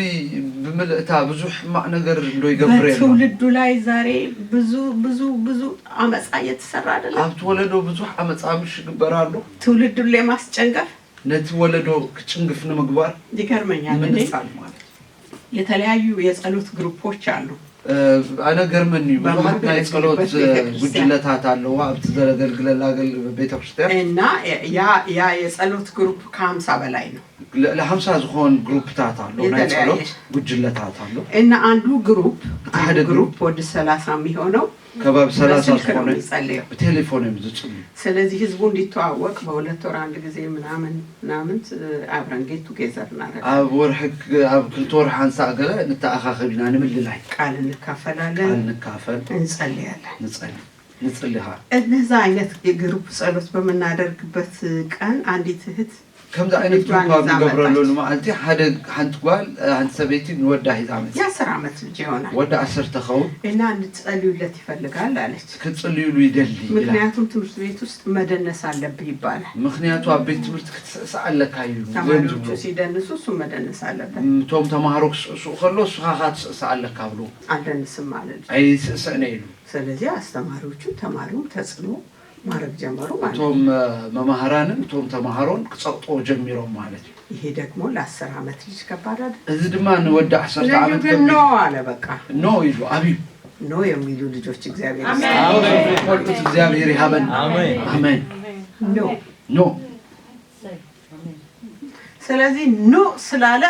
ብምልእታ ብዙሕ ሕማቕ ነገር እንዶ ይገብር የሎ። በትውልዱ ላይ ዛሬ ብዙ ብዙ ብዙ አመፃ እየተሰራ አይደለም። ኣብቲ ወለዶ ብዙሕ ዓመፃ ምሽ ይግበር ኣሎ። ትውልዱን ለማስጨንገፍ ነቲ ወለዶ ክጭንግፍ ንምግባር ይገርመኛል። እኔ ንምንጻል ማለት እዩ። የተለያዩ የጸሎት ግሩፖች አሉ። እ፣ ኣነ ገርመኒ እዩ። ብዙሓት ናይ በማገለግልበት ጸሎት እ፣ ቤተክርስቲያን። ጉጅለታት ኣለዋ ኣብቲ ዘገለግለላ ገል- ቤተክርስትያን። እና ያ ያ የጸሎት ግሩፕ ከሀምሳ በላይ ነው። ልዕሊ ሓምሳ ዝኾን ግሩፕታት ኣሎ ናይ የተለያየ። ጸሎት ጉጅለታት ኣሎ። እና አንዱ ግሩፕ እቲ ሓደ አንዱ ግሩፕ ግሩፕ ወደ ሰላሳ የሚሆነው ከባቢ ሰላሳ በስልክ ነው ዝኾነ የሚጸለየው። ብቴሌፎን እዮም ዝጽልዩ። ስለዚህ ህዝቡ እንዲተዋወቅ በሁለት ወር አንድ ጊዜ ምናምን ምናምን እ፣ አብረን ጌት ቱጌዘር እናደርጋለን። ኣብ ወርሒ ክ- ኣብ ክልተ ወርሒ ሓንሳእ ገለ ንተኣኻኸብ ኢና ንምልላይ። ቃል እንካፈላለን፣ ቃል ንካፈል፣ እንጸልያለን። ንጸል ንጽሊ ኸኣ። እነዛ አይነት የግሩፕ ጸሎት በምናደርግበት ቀን አንዲት እህት ከምዚ ዓይነት ልጇን ፕሮግራም ይዛ ንገብረሉ መጣች። መዓልቲ ሓደ ሓንቲ ጓል፣ ሓንቲ ሰበይቲ ንወዳ ሒዛ መጽያ። የ10 ዓመት ልጅ ይሆናል። ወዳ ዓሰርተ ኸውን። እና እንድትጸልዩለት ይፈልጋል አለች። ክትጽልዩሉ ይደሊ ይላል። ምክንያቱም ትምህርት ቤት ውስጥ መደነስ አለብህ ይባላል። ምክንያቱ ኣብ ቤት ትምህርቲ ክትስዕስዕ ኣለካ እዩ እዮም ተማሪዎቹ ዝብሉ። ሲደንሱ እሱ መደነስ አለበት። እቶም ተማሃሮ ክስዕስዑ ከሎ እሱ ኻኻ ትስዕስዕ ኣለካ ብሎ። ኣልደንስም ማለት ኣይስዕስዕነ ኢሉ። ስለዚህ አስተማሪዎቹ ተማሪውም ተጽዕኖ ማድረግ ጀመሩ ማለት ነው። እቶም መማህራንን እቶም ተማሃሮን ክጸቕጥዎ ጀሚሮም ማለት እዩ። ይሄ ደግሞ ለ10 ዓመት ልጅ ከባድ አይደል? እዚ ድማ ንወዲ ዓሰርተ ልጁ ዓመት ግን ከብድ ኖ አለ። በቃ ኖ ኢሉ ኣብዩ። ኖ የሚሉ ልጆች እግዚአብሔር ይስጣቸው። ቆልዑት እግዚኣብሔር ይሃበን። አሜን። አሜን። ኖ ኖ ስለዚህ ኖ ስላለ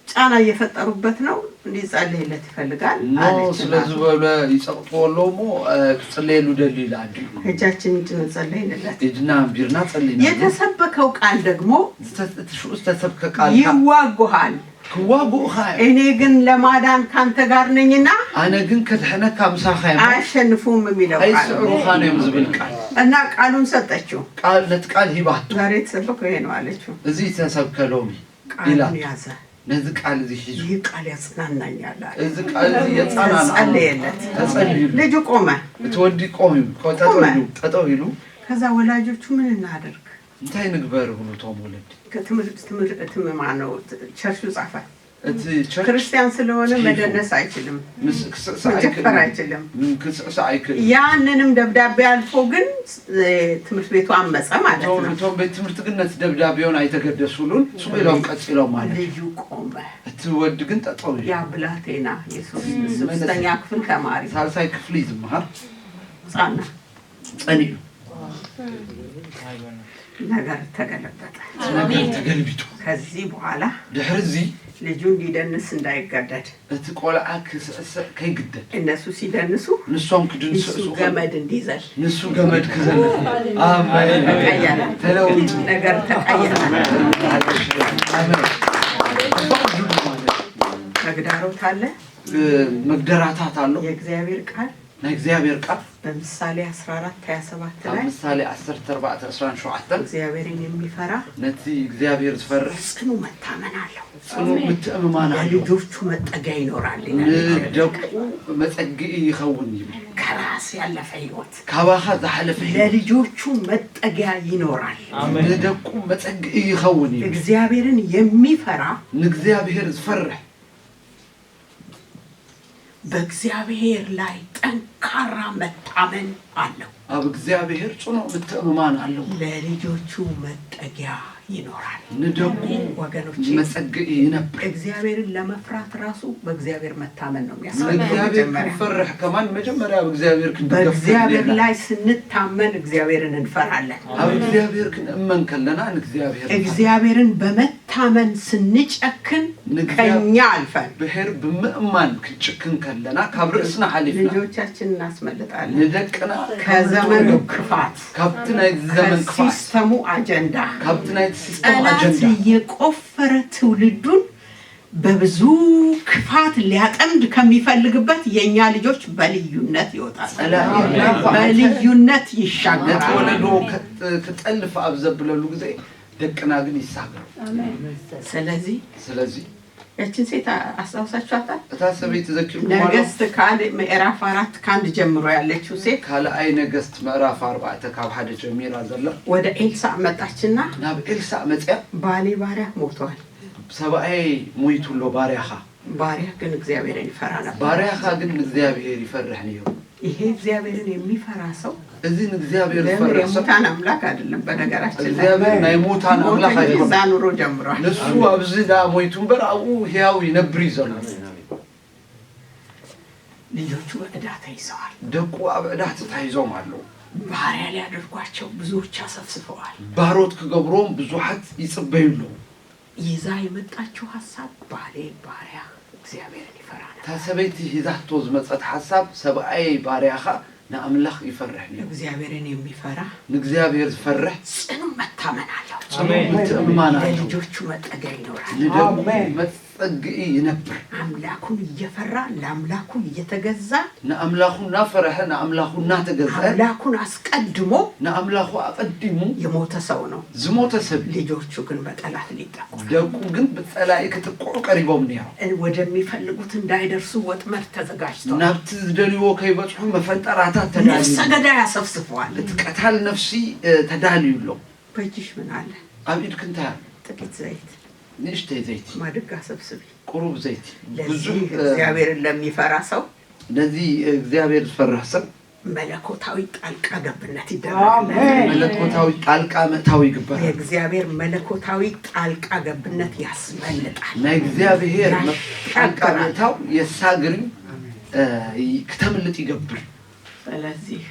ጫና እየፈጠሩበት ነው። እንዲጸለይለት ይፈልጋል ኖ አለች እናቱ። ስለዝበለ ይጸቕጥዎ ኣለዉ እሞ ክጽለየሉ ደልዩ ኢላ ኣዲኡ። እጃችንን ጭነን ጸለይንለት። ኢድና ኣንቢርና ጸሊና። የተሰበከው ቃል ደግሞ ዝተ- እቲ ሽዑ ዝተሰብከ ቃል ካ- ይዋጉሃል፣ ክዋጉእኻ እዮም። እኔ ግን ለማዳን ካንተ ጋር ነኝና ኣነ ግን ከድሕነካ ምሳኻ እየ እሞ ኣሸንፉም የሚለው ቃል ነው። ኣይስዕሩኻን እዮም ዝብል ቃል እና ቃሉን ሰጠችው። ቃል ነቲ ቃል ሂባቶ። ዛሬ የተሰበከው ይሄ ነው አለችው። እዚ ዝተሰብከ ሎሚ እቃሉን ኢላ ያዘ። ነዚ ቃል እዚ ሒዙ ይህ ቃል ያጽናናኛል አለ። እዚ ቃል እዚ የጻናና ተጸለየለት። ተጸልዩ። ልጁ ቆመ። እቲ ወዲ ቆም ኢሉ ቆ- ጠጠው ኢሉ ጠጠው ኢሉ ከዛ ወላጆቹ ምን እናደርግ እንታይ ንግበር ብሉ እቶም ወለዲ። ከትምህርት ትምህር- ትም ማነው ቸርቹ ጻፈ። እቲ ቸርች ክርስቲያን ስለሆነ ጽሒፉ። መደነስ አይችልም፣ ምስ- ክስዕስዕ መጨፈር ኣይክእልን። አይችልም። ም- ክስዕስዕ ኣይክእልን። ያንንም ደብዳቤ አልፎ ግን እ፣ ትምህርት ቤቱ አመፀ ማለት እቶም ነው። እቶም ቤት ትምህርቲ ግን ነቲ ደብዳቤውን ኣይተገደሱሉን፣ ስቕ ኢሎም ቀጺሎም ማለት እዩ። ልጁ ቆመ። እቲ ወዲ ግን ጠጠው ኢሉ። ያ ብላቴና የሶስተኛ ክፍል ተማሪ ሳልሳይ ክፍሊ ዝመሃር ህፃና ጸኒሑ። ነገር ተገለበጠ። እቲ ነገር ተገልቢጡ። ከዚህ በኋላ ድሕሪ እዚ ልጁ እንዲደንስ እንዳይገደድ እቲ ቆልዓ ክስዕስዕ ከይግደድ እነሱ ሲደንሱ ንሶም ክድንስሱ እሱ ገመድ እንዲዘል ንሱ ገመድ ክዘል። ኣሜን። ተቀየረ። ተለውጡ። ነገር ተቀየረ። ኣሜን። ተግዳሮት አለ። መግደራታት ኣሎ። የእግዚአብሔር ቃል ናይ እግዚኣብሔር ቃል በምሳሌ አስራ አራት ሃያ ሰባት ኣብ ላይ ምሳሌ ዓሰርተ ኣርባዕተ ዕስራን ሸውዓተን እግዚኣብሔርን የሚፈራ ነቲ እግዚኣብሔር ዝፈርሕ ጽኑ መታመን አለው። ጽኑ ምትእምማን ኣለው። ለልጆቹ መጠጊያ ይኖራል ይላል። ንደቁ መጸግኢ ይኸውን ይብል። ከራስ ያለፈ ህይወት ካባኻ ዝሓለፈ ህይወት ለልጆቹ መጠጊያ ይኖራል። ንደቁ መጸግኢ ይኸውን ይብል። እግዚኣብሔርን የሚፈራ ንእግዚኣብሔር ዝፈርሕ በእግዚአብሔር ላይ ጠንካራ መታመን አለው። ኣብ እግዚኣብሔር ጽኑዕ ምትእምማን ኣለዎ። ለልጆቹ መጠጊያ ይኖራል። ንደቁ ወገኖቼ፣ መጸግኢ ይነብር። እግዚአብሔርን ለመፍራት ራሱ በእግዚአብሔር መታመን ነው የሚያስፈልገው። ንእግዚኣብሔር መጀመሪያ ክንፈርሕ ከማን መጀመሪያ ኣብ እግዚኣብሔር ክንድገፍ በእግዚአብሔር ከድልየና። ላይ ስንታመን እግዚአብሔርን እንፈራለን። ኣብ እግዚኣብሔር ክንእመን ከለና ንእግዚኣብሔር ንፈርሕ። እግዚአብሔርን በመ መታመን ስንጨክን ንእግዚአብሔር ከኛ አልፈን ብሔር ብምእማን ክንጭክን ከለና ካብ ርእስና ሓሊፍና ልጆቻችን እናስመልጣለን። ንደቅና ከዘመኑ ከመንቱ ክፋት ካብቲ ናይ ዘመን ክፋት ከሲስተሙ አጀንዳ ካብቲ ናይቲ ሲስተም ጠላት አጀንዳ እየቆፈረ ትውልዱን በብዙ ክፋት ሊያጠምድ ከሚፈልግበት የኛ ልጆች በልዩነት ይወጣሉ፣ ጸላኢ በልዩነት ነቲ ይሻገራሉ። ወለዶ ክጠልፍ ኣብ ዘብለሉ ግዜ ደቅና ግን ይሳገሩ። ስለዚህ ስለዚህ ያችን ሴት አስታውሳችኋታል? እታ ሰበይቲ ዘኪርኩም ኣሎ? ነገስት ካልዕ ምዕራፍ አራት ከአንድ ጀምሮ ያለችው ሴት ካልኣይ ነገስት ምዕራፍ ኣርባዕተ ካብ ሓደ ጀሚራ ዘላ ወደ ኤልሳዕ መጣችና ናብ ኤልሳዕ መጽያ ባሌ ባሪያ ሞቷል። ሰብኣየይ ሞይቱ ኣሎ ባርያኻ። ባሪያ ግን እግዚኣብሔርን ይፈራ ነበር። ባርያኻ ግን ንእግዚኣብሔር ይፈርሕ ነይሩ። ይሄ እግዚአብሔርን የሚፈራ ሰው እዚ ንእግዚኣብሔር እግዚአብሔር ዝፈርሕ ሰብ የሙታን አምላክ አይደለም። በነገራችን ላይ እግዚአብሔር ናይ ሙታን ሞተ አምላክ እንጂ አይደለም። እዛ ኑሮ ጀምሯል። ንሱ ኣብዚ ደኣ ሞይቱ እምበር ኣብኡ ሕያው ይነብር እዩ ዘሎ። ልጆቹ በዕዳ ተይዘዋል። ደቁ ኣብ ዕዳ ተታሒዞም ኣለዉ። ባሪያ ሊያደርጓቸው ብዙዎች አሰፍስፈዋል። ባሮት ክገብርዎም ብዙሓት ይጽበዩ ኣለዉ። ይዛ የመጣችው ሐሳብ ባሌ ባሪያ እግዚአብሔርን ይፈራ ነበር። እታ ሰበይቲ ሒዛቶ ዝመጸት ሓሳብ ሰብኣየይ ባርያኻ ንኣምላኽ ይፈርሕ ነይሩ። እግዚአብሔርን የሚፈራ ንእግዚኣብሔር ዝፈርሕ ጽኑ መታመን አለው። ጽኑዕ ምትእምማን ኣለው። ለልጆቹ መጠጊያ ይኖራል። ንደቁ ኣሜን። መጽ- ጸግኢ ይነብር። ኣምላኩን እየፈራ ለኣምላኩ እየተገዛ ንኣምላኹ እናፈረሐ ንኣምላኹ እናተገዝአ ኣምላኩን ኣስቀድሞ ንኣምላኹ ኣቐዲሙ የሞተ ሰው ነው። ዝሞተ ሰብ እዩ። ልጆቹ ግን በጠላት ሊጠቁ ደቁ ግን ብጸላኢ ክጥቅዑ ቀሪቦም ነይሮም። ወደሚፈልጉት እንዳይደርሱ ወጥመድ ተዘጋጅቶ ናብቲ ዝደልይዎ ከይበጽሑ መፈንጠራታት ተዳልዩ ነፍሰ ገዳይ ኣሰፍስፈዋል። እቲ ቀታል ነፍሲ እ፣ ተዳልዩ ኣሎ። በእጅሽ ምን አለ? ኣብ ኢድክ እንታይ ኣሎ? ጥቂት ዘይት ንእሽተይ ዘይቲ ማድጋ ሰብስቢ። ቁሩብ ዘይቲ ለዚህ ብዙሕ እ፣ እግዚአብሔርን ለሚፈራ ሰው ነዚ እግዚኣብሔር ዝፈርሕ ሰብ መለኮታዊ ጣልቃ ገብነት ይደረግለት። መለኮታዊ ጣልቃ ምእታው ይግበር። የእግዚአብሔር መለኮታዊ ጣልቃ ገብነት ያስመልጣል። ናይ እግዚኣብሔር ያሻግራል። ጣልቃ ምእታው የሳግር እዩ፣ እ፣ ክተምልጥ ይገብር። ስለዚህ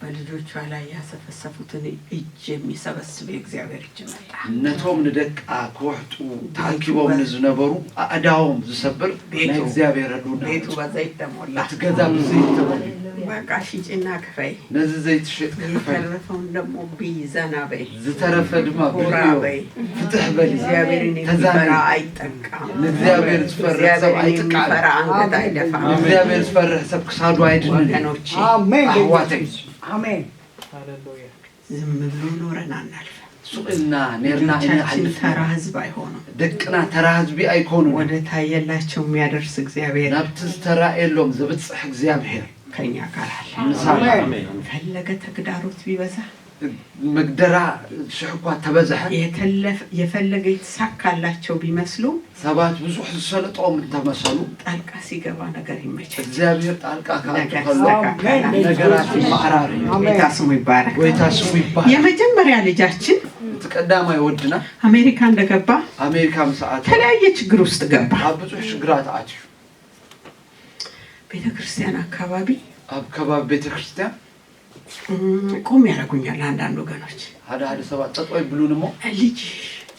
በልጆቿ ላይ ያሰፈሰፉትን እጅ የሚሰበስብ የእግዚአብሔር እጅ መጣ። ነቶም ንደቃ ክውሕጡ ተኣኪቦም ንዝነበሩ ኣእዳዎም ዝሰብር ናይ ቤቱ- እግዚኣብሔር ህልውና ቤቱ መጽኡ። በዘይት ተሞላ። እቲ ገዛ ብዘይት ተሞሊኡ በቃ ሽጭና ክፈይ። ነዚ ዘይትሽጥ ክፈል የተረፈውን ደግሞ ብይ ዘና በይ። ዝተረፈ ድማ ሆራ ብልዮ በይ። ፍትሕ በል። እግዚአብሔርን ተዛሪ የሚፈራ አይጠቃም። ንእግዚኣብሔር ዝፈርሕ ሰብ እግዚአብሔርን ኣይጥቃዕ። የሚፈራ አንገት አይደፋም። ንእግዚኣብሔር ዝፈርሕ ሰብ ክሳዱ ኣይድንን። ወገኖቼ አሜን። ኣሕዋተይ አሜን። ዝም ብሎ ኖረን አናልፍም። ሱቕ ኢልና ኔርና ልጆቻችን ኣይንሓልፍን። ተራ ህዝብ አይሆኑም። ደቅና ተራ ህዝቢ ኣይኮኑን። ወደ ታየላቸው የሚያደርስ እግዚአብሔር ናብቲ ዝተራእየሎም ዘብጽሕ እግዚኣብሔር ከኛ ጋር አለ። ምሳና ፈለገ ተግዳሮት ቢበዛ መግደራ ሽሕ እኳ ተበዝሐ የተለፍ- የፈለገ የተሳካላቸው ቢመስሉ ሰባት ብዙሕ ዝሰለጦም እንተመሰሉ ጣልቃ ሲገባ ነገር ይመቻል። እግዚኣብሔር ጣልቃ ክኣቱ ነገር ከሎ ይስተካከላል። ነገራት ይመዓራር እዩ። ጌታ ስሙ ይባረክ። ጎይታ ስሙ ይባል። የመጀመሪያ ልጃችን እቲ ቀዳማይ ወድና አሜሪካ እንደገባ ኣሜሪካ ምስ ኣተወ የተለያየ ችግር ውስጥ ገባ። ኣብ ብዙሕ ሽግራት ኣትዩ። ቤተ ክርስቲያን አካባቢ ኣብ ከባቢ ቤተ ክርስቲያን እም፣ ቆም ያደርጉኛል አንዳንድ ወገኖች። ሓደ ሓደ ሰባት ጠጠው ይብሉን እሞ ልጅ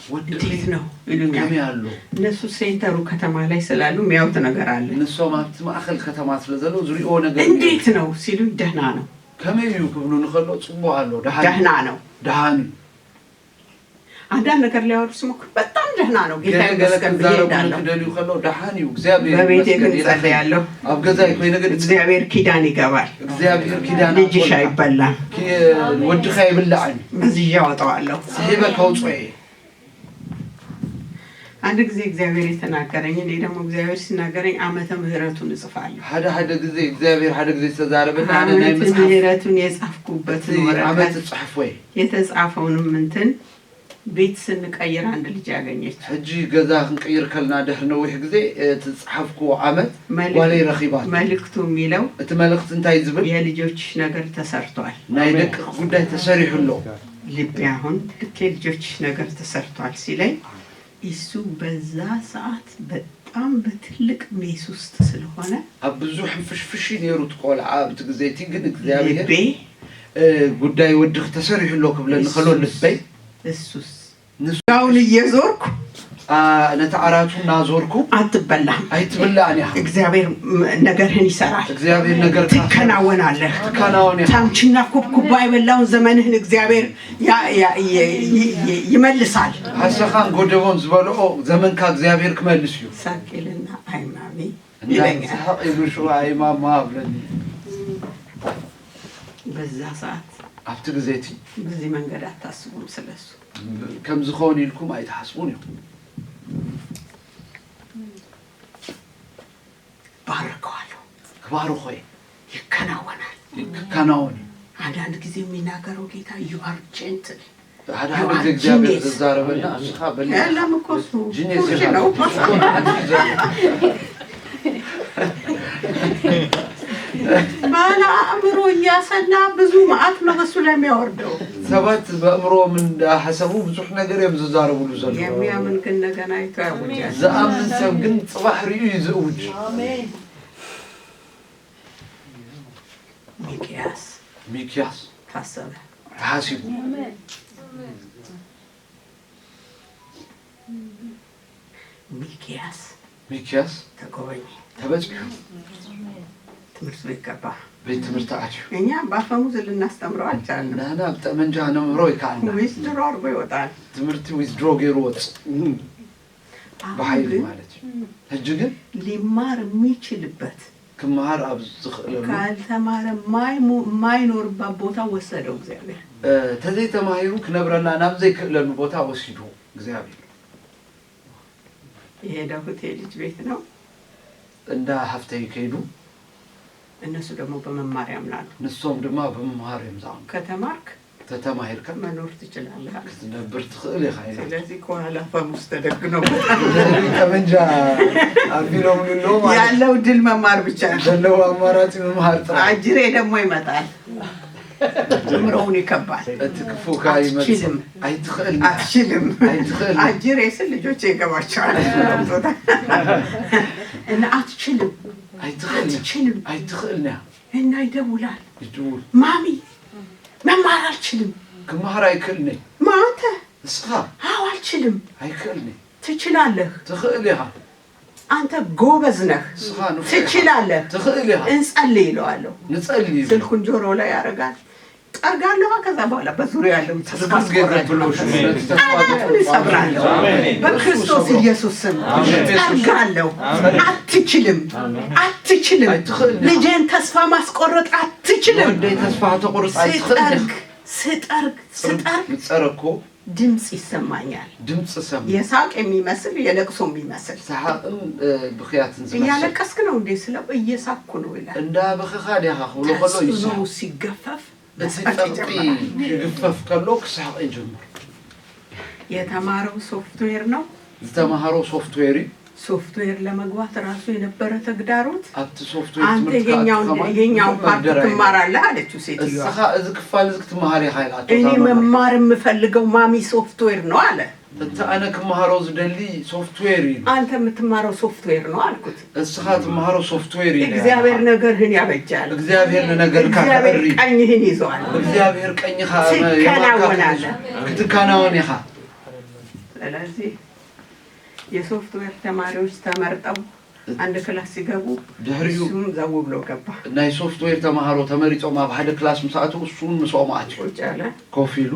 ወዲ እንዴት ነው ይሉኛል። ከመይ ኣሎ? እነሱ ሴንተሩ ከተማ ላይ ስላሉ የሚያዩት ነገር አለ። ንሶም ኣብቲ ማእኸል ከተማ ስለ ዘለዉ ዝሪእዎ ነገር እንዴት ነው ሲሉኝ ደህና ነው። ከመይ እዩ ክብሉ ንኸሎ ጽቡቅ ኣሎ ደሃን ደህና ነው። ደሃን እዩ። አንዳንድ ነገር ሊያወሩ ሲሞክሩ በጣም ደህና ነው ጌታ ገለ ገለ ይመስገን ብዬ ክዛረቡ እሄዳለሁ። ክደልዩ ከለዉ ደሓን እዩ እግዚኣብሔር በቤቴ ይመስገን ግን ኢለ ጸልያለሁ። ኣብ ገዛይ ኮይነ ግን እግዚአብሔር ኪዳን ይገባል። እግዚኣብሔር ኪዳን ልጅሽ ኣትወልካ። አይበላም። ኪ- ወድኻ ይብላዕን መዝዤ አወጣዋለሁ። ስሒበ ከውፅኦ እየ። አንድ ጊዜ እግዚአብሔር የተናገረኝ እኔ ደግሞ እግዚአብሔር ሲናገረኝ ዓመተ ምህረቱን እጽፋለሁ። ሓደ ሓደ ግዜ እግዚኣብሔር ሓደ ግዜ ዝተዛረበና ኣነ ናይ ዓመተ መፅሓፍ ምህረቱን የጻፍኩበትን እቲ ዓመት ወረቀት እፅሕፍ ወይ የተጻፈውንም እንትን ቤት ስንቀይር አንድ ልጅ አገኘች። ሕጂ ገዛ ክንቅይር ከልና ድሕሪ ነዊሕ ግዜ እቲ ዝፀሓፍክዎ ዓመት መልእክት- ጓለይ ረኺባት። መልእክቱ የሚለው እቲ መልእክቲ እንታይ ዝብል? የልጆችሽ ነገር ተሰርቷል። ናይ ደቅኽ ጉዳይ ተሰሪሑ ኣሎ። ልቤ አሁን ልክ የልጆችሽ ነገር ተሰርቷል ሲለኝ እሱ በዛ ሰዓት በጣም በትልቅ ሜስ ውስጥ ስለሆነ ኣብ ብዙሕ ሕንፍሽፍሽ ነይሩ እቲ ቆልዓ ኣብቲ ግዜ እቲ ግን እግዚኣብሔር ልቤ እ፣ ጉዳይ ወድኽ ተሰሪሑ ኣሎ ክብለኒ ከሎ ልበይ እሱስ ጋውን እየዞርኩ አ፣ ነቲ ዓራቱ እናዞርኩ አትበላም። ኣይትብላዕን ኢኻ። እግዚአብሔር ም- ነገርህን ይሰራል። እግዚኣብሔር ነገር ትከናወናለህ። ትከናወን ኢኻ። ታምችና ኩብኩባ የበላውን ዘመንህን እግዚአብሔር ያ- ያ- ይ- ይ- ይ- ይመልሳል። ሓሰኻን ጎደቦን ዝበልኦ ዘመንካ እግዚኣብሔር ክመልስ እዩ። ሳቂልና አይማሚ እንዳ ይለኛል። ሰሓቕ ኢሉ ሽዋ ኣይማማ ኣብለኒ። በዛ ሰዓት ኣብቲ ግዜ እቲ በዚህ መንገድ አታስቡም ስለሱ። ከም ዝኾን ኢልኩም ኣይትሓስቡን እዮም። ባርከዋለሁ። ክባርኾ እየ። ይከናወናል። ክከናወን እዩ። አንዳንድ ጊዜ የሚናገረው ጌታ you are gentle ሓደ ሓደ ግዜ እግዚኣብሔር ዝዛረበና እስኻ በል የለም እኮ እሱ ጂኒየስ ፉርሽ ኢኻ። ነው። ባለ አእምሮ እያሰላ ብዙ መዓት ነው በሱ ላይ የሚያወርደው። ሰባት በእምሮም እንዳሐሰቡ ብዙሕ ነገር እዮም ዝዛረቡሉ ዘለዉ። የሚያምን ግን ነገን አይቶ ያውጃል። ዝኣምን ሰብ ግን ጽባሕ ርእዩ እዩ ዝእውጅ። ሚክያስ ሚክያስ ታሰበ። ተሓሲቡ ሚክያስ ሚክያስ ተጎበኘ። ተበጺሑ ትምህርት ቤት ገባ። ቤት ትምህርቲ ኣትዩ። እኛ በአፈሙዝ ልናስተምረው አልቻልንም። ንሕና ብጠመንጃ ነምህሮ ይከኣልና። ዊዝድሮ አድርጎ ይወጣል። ትምህርቲ ዊዝድሮ ገይሩ ወፅ አሁን ብሓይሊ ግን ማለት እዩ። ሕጂ ግን ሊማር የሚችልበት ክመሃር ኣብ ዝኽእለሉ ካልተማረ ማይሙ- የማይኖርባት ቦታ ወሰደው እግዚአብሔር። እ፣ ተዘይተማሂሩ ክነብረላ ናብ ዘይክእለሉ ቦታ ወሲዱ እግዚኣብሔር። የሄደው እህቴ ልጅ ቤት ነው። እንዳ ሃፍተይ ከይዱ እነሱ ደግሞ በመማር ያምናሉ። ንሶም ድማ ብምምሃር እዮም ዝኣምኑ። ከተማርክ ተተማሂርካ መኖር ትችላለህ። ክትነብር ትኽእል ኢኻ ኢላ። ስለዚህ ከኋላ ፈሙስ ተደግኖ ጠመንጃ ኣቢሎም ንሎ ማለት ያለው ድል መማር ብቻ ነው። ዘለዉ ኣማራፂ ምምሃር ጥራሕ። አጅሬ ደግሞ ይመጣል። ኑሮውን ይከባል። እቲ ክፉእካ ይመፅእ። አትችልም። ኣይትኽእል አትችልም። ኣይትኽእል። አጅሬ ስል ልጆቼ ይገባቸዋል። እና አትችልም ኣይትኽእል አትችልም። ኣይትኽእል እያ። እና ይደውላል። ይድውል ማሚ መማር አልችልም። ክመሃር ኣይክእልኒ። ማንተ እስኻ አዎ አልችልም። ኣይክእልኒ። ትችላለህ። ትኽእል ኢኻ። አንተ ጎበዝ ነህ። እስኻ ንፉዕ ኢኻ። ትችላለህ። ትኽእል ኢኻ። እንጸልይ ይለዋለሁ። ንጸልይ። ስልኩን ጆሮ ላይ ያደርጋል። ጠርጋለሁ። ከዛ በኋላ በዙሪያ ያለው ተስፋ ስብከት አስቆራጭ ገንዘብ ብሎ መንፈስ ሽመት ቃላቱን እሰብራለሁ። በክርስቶስ ኢየሱስ ስም ጠርጋለሁ። አትችልም፣ አትችልም። አይትኽእልም። ልጄን ተስፋ ማስቆረጥ አትችልም። ወደይ ተስፋ ተቆርጽ ኣይትኽእል ስጠርግ ስጠርግ ስጠርግ ዝጸረኮ ድምፅ ይሰማኛል። ድምፅ ሰማ። የሳቅ የሚመስል የለቅሶ የሚመስል። ሰሓቕን ብኽያትን ዝመስል። እያለቀስክ ነው እንዴ ስለው እየሳኩ ነው ይላል። እንዳ በኸኻ ዲኻ ክብሎ ከሎ ተጽዕኖ ይስሓቕ። ሲገፈፍ እቲ መስሓቅ ጸቕጢ ይጀምራል። ይግፈፍ ከሎ ክስሓቕ ይጀምር። የተማረው ሶፍትዌር ነው። ዝተማሃሮ ሶፍትዌር እዩ። ሶፍትዌር ለመግባት ራሱ የነበረ ተግዳሮት ኣብቲ ሶፍትዌር አንተ ትምህርቲ ይሄኛውን ከኣቱ ከማን ይሄኛውን ፓርት መደራይ ትማራለህ አለችው ሴትዮዋ። እስኻ እዚ ክፋል እዚ ክትመሃር ኢኻ ኢላቶ እኔ እታ መምህር። መማር የምፈልገው ማሚ ሶፍትዌር ነው አለ። እቲ ኣነ ክመሃሮ ዝደሊ ሶፍትዌር እዩ። አንተ የምትማረው ሶፍትዌር ነው አልኩት። እስኻ ትመሃሮ ሶፍትዌር እዩ። እግዚአብሔር ነገርህን ያበጃል። እግዚኣብሔር ንነገርካ እግዚአብሔር ከዕሪ። ቀኝህን ይዘዋል። እግዚኣብሔር ቀኝኻ ትከናወናለህ። ክትከናወን ኢኻ። ስለዚህ የሶፍትዌር ተማሪዎች ተመርጠው አንድ ክላስ ሲገቡ ድሕሪኡ እሱም ዘው ብሎ ገባ። ናይ ሶፍትዌር ተማሃሮ ተመሪጾም ኣብ ሓደ ክላስ ምስ ኣተው እሱን ምስኦም ኣትዩ ቁጭ አለ። ኮፍ ኢሉ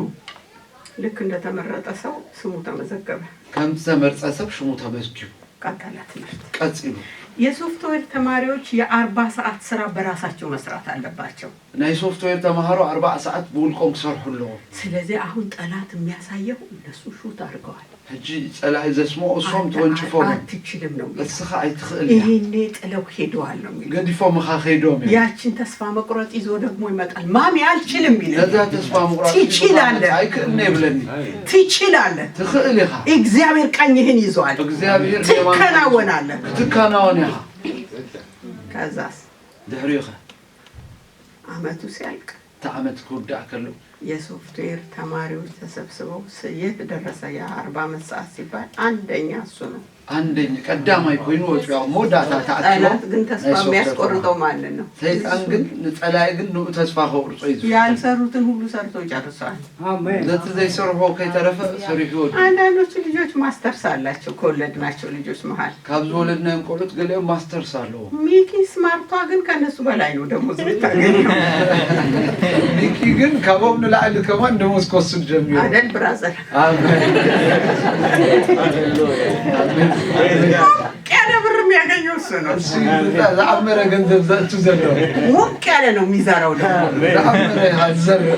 ልክ እንደተመረጠ ሰው ስሙ ተመዘገበ። ከም ዝተመርጸ ሰብ ሽሙ ተመዝጊቡ ቀጠለ ትምህርት። ቀጺሉ። የሶፍትዌር ተማሪዎች የአርባ ሰዓት ስራ በራሳቸው መስራት አለባቸው። ናይ ሶፍትዌር ተማሃሮ ኣርባዓ ሰዓት ብውልቆም ክሰርሑ ኣለዎም። ስለዚህ አሁን ጠላት የሚያሳየው እነሱ ሹት አድርገዋል። ሕጂ ጸላኢ ዘስምዖ እሶም አንተ ተወንጭፎም እዮም። አትችልም ነው የሚለው። እስኻ ኣይትኽእል ኢኻ። ይሄኔ ጥለው ሄደዋል ነው የሚለው። ገዲፎም ኢኻ ከይዶም እዮም። ያችን ተስፋ መቁረጥ ይዞ ደግሞ ይመጣል። ማሚ አልችልም ይላል። ነዛ ተስፋ ምቑራጽ ትችላለህ። ኣይክእልን የብለኒ። ትችላለህ። ትኽእል ኢኻ። እግዚአብሔር ቀኝህን ይዘዋል። እግዚኣብሔር ትከናወናለህ። ክትከናወን ኢኻ። ከዛስ ድሕሪኡ ኸ አመቱ ሲያልቅ እቲ ዓመት ክውዳእ ከሎ የሶፍትዌር ተማሪዎች ተሰብስበው ስ- የት ደረሰ ያ አርባ ዓመት ሰዓት ሲባል አንደኛ እሱ ነው። አንደኛ ቀዳማይ ኮይኑ ወፂኡ ኣብ መወዳእታ ተኣኪቦም ጠላት ግን ተስፋ ናይ ሶፍትዌር የሚያስቆርጠው ተማሪ። ማንን ነው? ሰይጣን ግን ንፀላኢ ግን ንኡ ተስፋ ከቁርፆ እዩ ዝፍትን። ያልሰሩትን ሁሉ ሰርተው ጨርሰዋል። ነቲ ዘይሰርሖ ከይተረፈ ሰሪሑ ይወዱ። አንዳንዶቹ ልጆች ማስተርስ አላቸው ከወለድናቸው ልጆች መሀል። ካብ ዝወለድናዮም ቆልዑት ገሊኦም ማስተርስ ኣለዎም። ሚኪ ስማርቷ ግን ከነሱ በላይ ነው ደሞዝ የምታገኘው። ሚኪ ግን ካብኦም ንላዕሊ ከማን ደሞዝ ክወስድ ጀሚሩ። አደል ብራዘር? ኣሜን። ኣሜን። ያለ ብር የሚያገኘው እሱ ነው። እሱ ዝዓመረ ገንዘብ ዘእቱ ዘሎ። ሞቅ ያለ ነው የሚዘራው ደግሞ። ዝዓመረ ኢኻ ትዘርእ።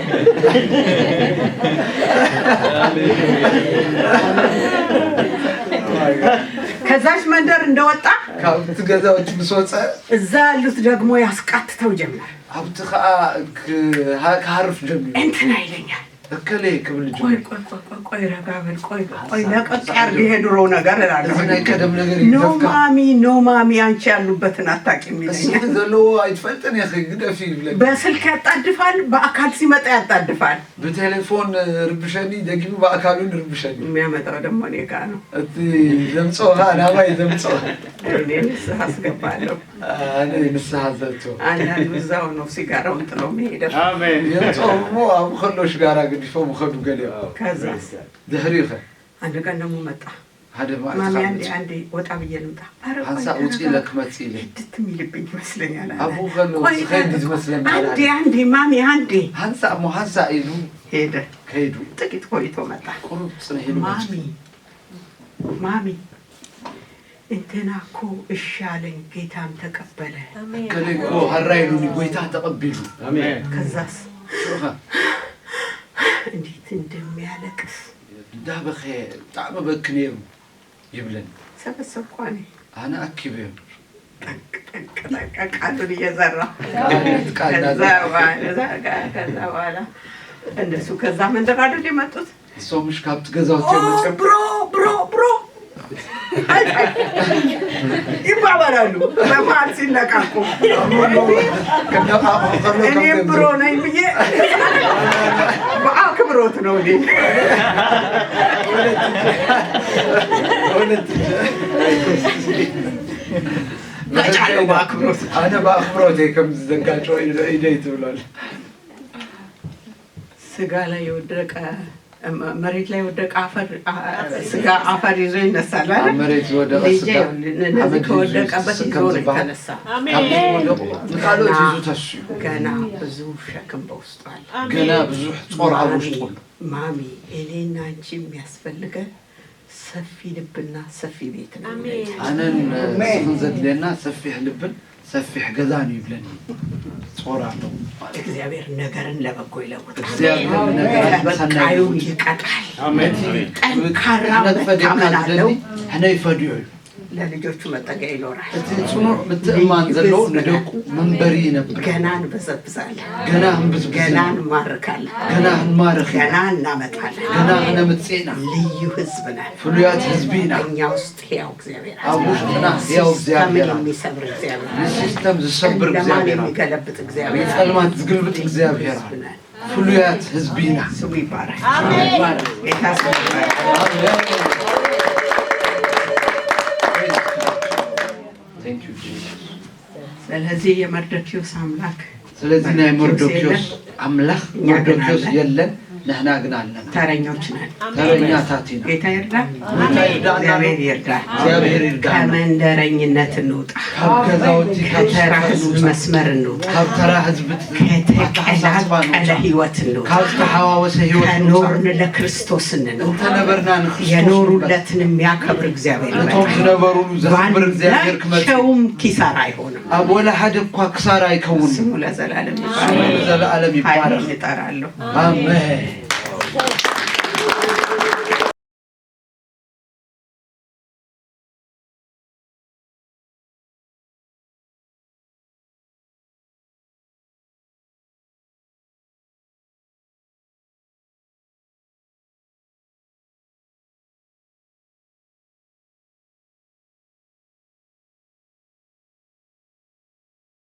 ከዛች መንደር እንደወጣ ካብቲ ገዛዎች ምስ ወፀ እዛ ያሉት ደግሞ ያስቃትተው ጀመር። ኣብቲ ከዓ ክሃርፍ ጀሚሩ። እንትና ይለኛል። እከሌ ክብል ቆይ ቆይ ቆይ ቆይ ረጋ በል ቆይ ቆይ ለቀቅ ያርግ ይሄ ድሮ ነገር እላለሁ። እዚ ናይ ቀደም ነገር ኖ ይደፍካ። ማሚ ኖ ማሚ አንቺ ያሉበትን አታውቂም እስኪ ይለኛል። ዘለዎ ኣይትፈልጥን ኢኺ ግደፊ ይብለኒ። በስልክ ያጣድፋል፣ በአካል ሲመጣ ያጣድፋል። ብቴሌፎን ርብሸኒ ደጊሙ ብኣካሉን ርብሸኒ። የሚያመጣው ደግሞ እኔ ጋ ነው። እቲ ዘምፅኦ ከዓ ናባይ ዘምፅኦ። እኔ ንስሐ አስገባለሁ። ኣነ ንስሓ ዘእትዎ። አንዳንዱ እዛው ነው ሲጋራውን ጥሎ መሄደው። ኣሜን። የምፅኦም እሞ ኣብ ከሎ ሽጋራ ገዲፎም ይኸዱ ገሊኦም። ከዛስ ድሕሪኡ ኸ አንድ ቀን ደግሞ መጣ። ሓደ መዓልቲ ማሚ ካብ አንዴ መፅኡ። አንዴ ወጣ ብዬ ልምጣ። ኧረ ቆይ ሓንሳእ ውፅእ ተረጋጋ። ኢለ ክመፅእ ኢለ። ሂድት የሚልብኝ ይመስለኛል አለ። ኣብኡ ከሎ ቆይ ዝኸይድ ተረጋ- ዝመስለኒ አንዴ ኣለ። አንዴ ማሚ አንዴ ሓንሳእ እሞ ሓንሳእ ኢሉ ሄደ። ከይዱ። ጥቂት ቆይቶ መጣ። ቁሩብ ፅንሕ ኢሉ መፅኡ። ማሚ ማሚ እንትና እኮ እሺ አለኝ፣ ጌታም ተቀበለ። ከለይ እኮ ሀራ ኢሉኒ፣ ጎይታ ተቐቢሉ። ኣሜን። ከዛስ ሽዑኸ እንዴት እንደሚያለቅስ እንዳበኸየ ብጣዕሚ በኪ ነይሩ ይብለኒ። ሰበሰብኳኒ። ኣነ ኣኪበዮ። ጠቅ ጠቅ ጠቅ ቃሉን እየዘራ ቃል ከዛ ናዘራ። በኋላ ከዛ በኋላ እነሱ ከዛ መንደር አይደል የመጡት? እሶም ምሽ ካብቲ ገዛውቲ እዮም መፅኦም። ብሮ ብሮ ብሮ ይባባላሉ። በመሀል ሲነቃቁ ከነቃቁ ከሎ እኔም ከምዘምዘም። ብሮ ነኝ ብዬ በአክብሮት ነው እኔ እውነት መጫለው በአክብሮት ኣነ ብኣኽብሮት እየ ከም ዝዘጋጨው ኢደይ ትብላል። ስጋ ላይ የወደቀ መሬት ላይ የወደቀ አፈር ስጋ አፈር ይዞ ይነሳል አይደል? መሬት ዝወደቀ ልጄ ስጋ እነዚህ ሓመድ እዩ ከወደቀበት ዝስስብ ይዞ ከም ነው ዝበሃል የተነሳ። ካብ ዝወደቁ ንካልኦት ይዙ ተስዩ ገና ብዙ ሸክም በውስጡ አለ። ገና ብዙሕ ጾር ኣብ ውሽጡ ኣሎ። ማሚ እኔና አንቺ የሚያስፈልገን ሰፊ ልብና ሰፊ ቤት ነው። አሜን። ኣነን ንስኽን ዘድልየና ሰፊሕ ልብን ሰፊሕ ገዛን እዩ ይብለኒ። ጾር ኣለዎ ማለት እዩ። እግዚአብሔር ነገርን ለበጎ ይለውጣል። እግዚኣብሔር ነገራት ሰናይ በቃዩ ይለውጥ። ይቀጣል። ኣሜን። ጠንካራ ሕነ ትፈድየካ መታመን ዝደሊ አለው። ሕነ ይፈድዮ እዩ። ለልጆቹ መጠጊያ ይኖራል። እቲ ጽኑዕ ምትእማን ዘለዎ ንደቁ መንበሪ ይነብር። ገና እንበዘብዛለን፣ ገና ህንብዝብዝ ገና እንማርካለን፣ ገና ህንማርኽ ገና እናመጣለን። ገና ህነምጽእና ልዩ ህዝብ ነን። ፍሉያት ህዝቢ ኢና። እኛ ውስጥ ሕያው እግዚአብሔር ኣብ ውሽጥና ሕያው እግዚኣብሔር ኣሎ። የሚሰብር እግዚአብሔር ንሲስተም ዝሰብር ጨለማን እግዚኣብሔር ኣሎ። የሚገለብጥ እግዚአብሔር ንጸልማት ዝግልብጥ እግዚኣብሔር ኣሎ። ህዝብ ነን። ፍሉያት ህዝቢ ኢና። ስሙ ይባረክ። አሜን። ጌታ ስሙ ይባረክ። Thank you, Jesus. ስለዚህ የመርዶኪዎስ አምላክ ስለዚ ናይ መርዶኪዎስ መርዶኪዎስ የለን። ኣምላኽ እኛ ግን መርዶኪዎስ ኣለን። የለን፣ ንሕና ግን ኣለና። ተረኞች ነን። ተረኛታት ኢና። ጌታ ይርዳ። ጌታ ይርዳና። እግዚአብሔር ይርዳ። እግዚኣብሔር ይርዳና። ከመንደረኝነት እንውጣ። ካብ ገዛውቲ ካብ ከተራ ሰፈር ህዝብ ንውጣ። መስመር እንውጣ። ካብ ተራ ህዝቢ ኣተሓሳስባ ንውጣ። ከተቀላቀለ ህይወት እንውጣ። ካብ ዝተሓዋወሰ ህይወት ንውጣ። ከኖርን ለክርስቶስ እንኑር። እንተነበርና ንክርስቶስ የኖሩለትን የሚያከብር እግዚአብሔር እቶም ይርዳ። ዝነበሩሉ ዘኽብር እግዚኣብሔር ክመጽእ። ባናቸውም ኪሳራ አይሆንም። ኣብ ወላ ሓደ እኳ ክሳራ ኣይከውን። ስሙ ለዘላለም ስሙ ይባረክ። ንዘለኣለም ኃይል ይባረክ። እጠራለሁ። ኣሜን።